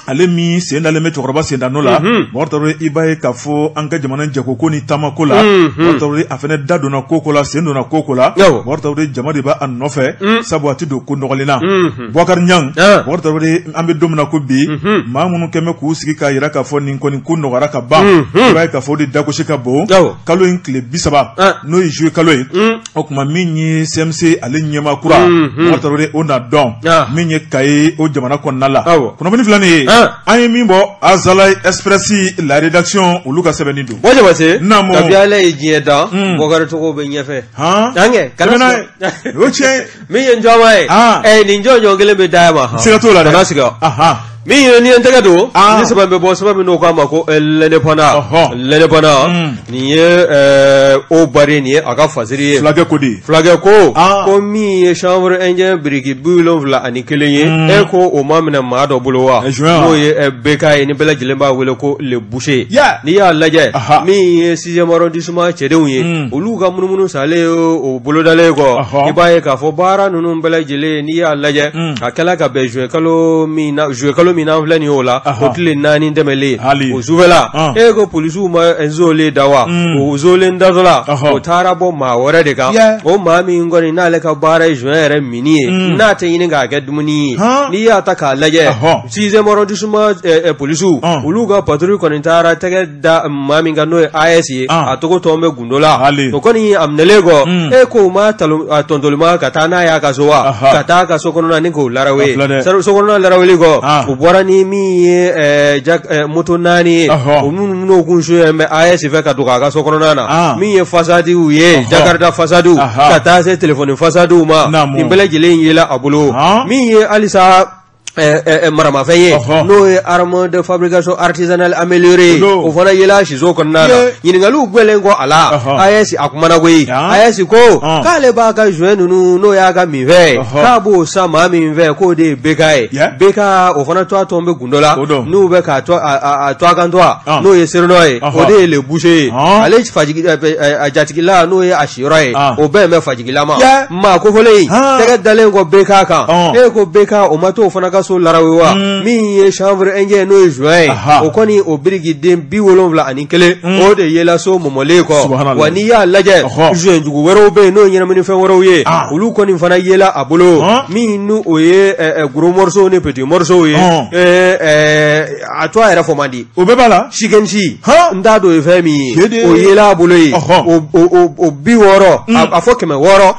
[SPEAKER 1] ale min sen dalen bɛ cɛkɔrɔba sen da nɔ la, Bɔkari Tarawele, i b'a ye k'a fɔ an ka jamana jagoko ni taamako la, Bɔkari Tarawele, a fana da donna ko la, sen donna ko la, Bɔkari Tarawele, jama de b'a nɔfɛ, sabu a tɛ don ko nɔgɔlen na. Boubacar Niang, Bɔkari Tarawele, an bɛ don min na ko bi, maa minnu kɛn bɛ k'u sigi k'a jira k'a fɔ nin kɔni ko nɔgɔyara ka ban, i b'a ye k'a fɔ o de dagosi ka bon. Kalo in tile 30, n'o ye juillet kalo ye, o tuma min ye CMC ale ɲɛmaa kura, Bɔkari Tarawele, o na dɔn min ye Kayi o jamana kɔnɔna la. Kunnafoni filɛ nin ye, an ye min bɔ Azalaï Express, la rédaction, olu ka sɛbɛnni don.
[SPEAKER 2] Bɔn Jabate, kabi Ala ye diɲɛ da, Bɔkari tɔgɔ bɛ ɲɛfɛ. An kɛ
[SPEAKER 1] kana o tiɲɛ.
[SPEAKER 2] Min ye n jɔnma ye, nin jɔn kelen bɛ da ma.
[SPEAKER 1] Siga t'o la dɛ.
[SPEAKER 2] Kana siga. Min ye ni ye n tɛgɛ don ni sɛbɛn bɛ bɔ, sɛbɛn min n'o k'a ma ko L'Indépendant. L'Indépendant, nin ye o bari, nin ye a ka fasiri ye.
[SPEAKER 1] Fulakɛ ko di?
[SPEAKER 2] Fulakɛ ko ko min ye chanvre indien biriki 71 ye, e ko o ma minɛ maa dɔ bolo wa, n'o ye BK ye, ni bɛɛ lajɛlen b'a wele ko le boucher. N'i y'a lajɛ, min ye sixième arrondissement cɛdenw ye, olu ka munumunu salen o bolodalen kɔ, i b'a ye k'a fɔ baara ninnu bɛɛ lajɛlen, n'i y'a lajɛ, a kɛla ka bɛn juin kalo min na, juillet kalo min n'an filɛ nin ye o la, o tile 4 tɛmɛlen o sufɛla, e ko polisiw ma zolen da wa? O zolen datɔ la, o taara bɔ maa wɛrɛ de kan, o maa min kɔni n'ale ka baara ye joint yɛrɛ minni ye, n'a tɛ ɲini k'a kɛ dumuni ye. N'i y'a ta k'a lajɛ, sixième arrondissement polisiw, olu ka patrouille kɔni taara tɛgɛ da maa min kan, n'o ye AS ye, a tɔgɔ tɔn bɛ gundo la. O kɔni a minɛlen kɔ, e ko ma tɔntɔlima ka taa n'a y'a ka so wa, ka taa ka so kɔnɔna ni k'o larawe. So kɔnɔna laraweli kɔ, u bɔra ni min ye moto 4 ye, o minnu n'o kun suyɛn bɛ AS fɛ ka don a ka so kɔnɔna na, min ye fasadiw ye, jakarta fasadiw, ka taa se telefɔni fasadiw ma, nin bɛɛ lajɛlen yela a bolo. Min ye halisa maramafɛn ye, n'o ye arme de fabrication artisanale améliorée, o fana yela siso kɔnɔna na. Ɲininkaliw gwɛlen kɔ a la, AS a kumana koyi. AS ko k'ale b'a ka joint ninnu, n'o y'a ka minfɛn ye, k'a b'o san maa min fɛ, k'o de ye BK ye. BK, o fana tɔgɔ tɔn bɛ gundo la, n'u bɛ k'a to a to a kan tɔgɔ, n'o ye surnom ye, o de ye le boucher ye. Ale fajigi a jatigila, n'o ye a siyɔrɔ ye, o bɛɛ bɛ fajigila ma. Maa kofɔlen in tɛgɛ dalen kɔ BK kan, e ko BK o ma t'o fana ka so larawe wa? Min ye chanvre indien, n'o ye joint ye, o kɔni o birikiden 71, o de yela so mɔmɔlen kɔ wa. N'i y'a lajɛ, joint jugu wɛrɛw bɛ yen, n'o ye ɲɛnaminifɛn wɛrɛw ye, olu kɔni fana yela a bolo, min n'o o ye gros morceau ni petit morceau ye. A to a yɛrɛ fɔ man di.
[SPEAKER 1] O bɛɛ b'a la.
[SPEAKER 2] Sikensi, n t'a dɔn o ye fɛn min ye, o yela a bolo yen, o 60, a fɔ 699,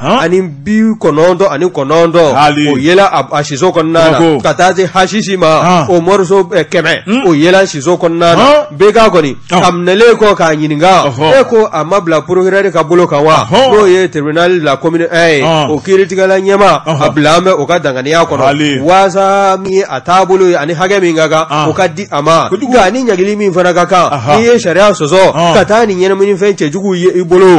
[SPEAKER 2] o yela a siso kɔnɔna na. Ka taa se hasisi ma, o morceau 100 o yela siso kɔnɔna na. BK kɔni a minɛlen kɔ k'a ɲininka, e ko a ma bila procureur ka bolo kan wa? N'o ye tribunal de la commune 1 ye, o kiiritigɛla ɲɛmaa, a bila an bɛ o ka danganiya kɔnɔ waasa min ye a taabolo ye ani hakɛ min ka kan, o ka di a ma. Nka ni ɲangili min fana ka kan, n'i ye sariya sɔsɔ ka taa ni ɲɛnaminifɛn cɛjugu ye i bolo,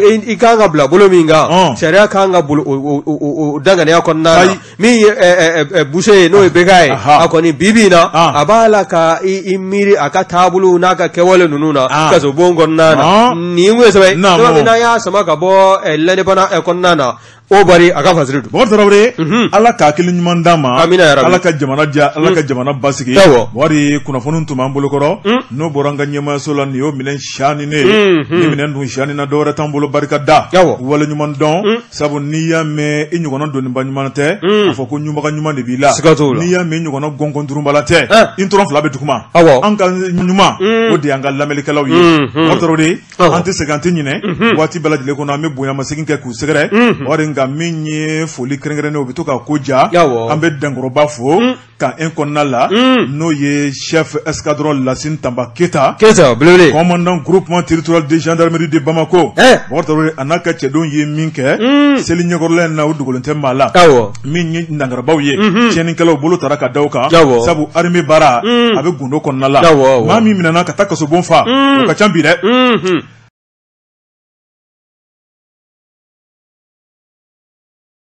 [SPEAKER 2] i kan ka bila bolo min kan, sariya kan ka bolo o danganiya kɔnɔna na. Min ye Buse ye, n'o ye BK ye, a kɔni bi bi in na, a b'a la ka i miiri a ka taabolo n'a ka kɛwale ninnu na kasobon kɔnɔna na. Nin ye sɛbɛn ye n'an y'a sama ka bɔ L'Indépendant kɔnɔna na, o bari a ka fasiri don.
[SPEAKER 1] Bɔkari Tarawele, Ala ka hakili ɲuman d'an ma.
[SPEAKER 2] Amina yarabi.
[SPEAKER 1] Ala ka jamana diya, Ala ka jamana basigi. Bɔkari, kunnafoni tun b'an bolokɔrɔ, n'o bɔra an ka ɲɛmaayaso la, nin y'o minɛn siyani ne ye. Ni minɛn dun siyani na, dɔwɛrɛ t'an bolo, barika da, wale ɲuman dɔn. Sabu n'i y'a mɛn i ɲɔgɔnna doniba ɲuman tɛ, a fɔ ko ɲumaga ɲuman de b'i la.
[SPEAKER 2] Siga t'o la.
[SPEAKER 1] N'i y'a mɛn i ɲɔgɔnna gɔngɔn durunbala tɛ, i tɔrɔ fila bɛ duguma. An ka ɲuman, o de y'an ka lamɛnnikɛlaw ye. Bɔkari Tarawele, an tɛ sɛgɛn, an tɛ ɲinɛ. Waati bɛɛ lajɛlen kɔnɔ, an bɛ bonyamasegin kɛ k'u sɛgɛrɛ. Wari nka min ye foli kɛrɛnkɛrɛnnen, o bɛ to ka ko ja. An bɛ Dankɔrɔba fo ka un kɔnɔna la, n'o ye chef escadron Lasine Tamba Keta.
[SPEAKER 2] Keta belebele.
[SPEAKER 1] Commandant groupement territorial de gendarmerie de Bamako. Bɔkari Tarawele, a n'a ka cɛdenw ye min kɛ seli ɲɛkɔrɔla in na, o dogolen tɛ maa la. Min ye nangarabaw ye, tiɲɛnikɛlaw bolo taara ka da o kan, sabu armée baara a bɛ gundo kɔnɔna la. Maa min minɛna ka taa kasobon fa, o ka ca bi dɛ.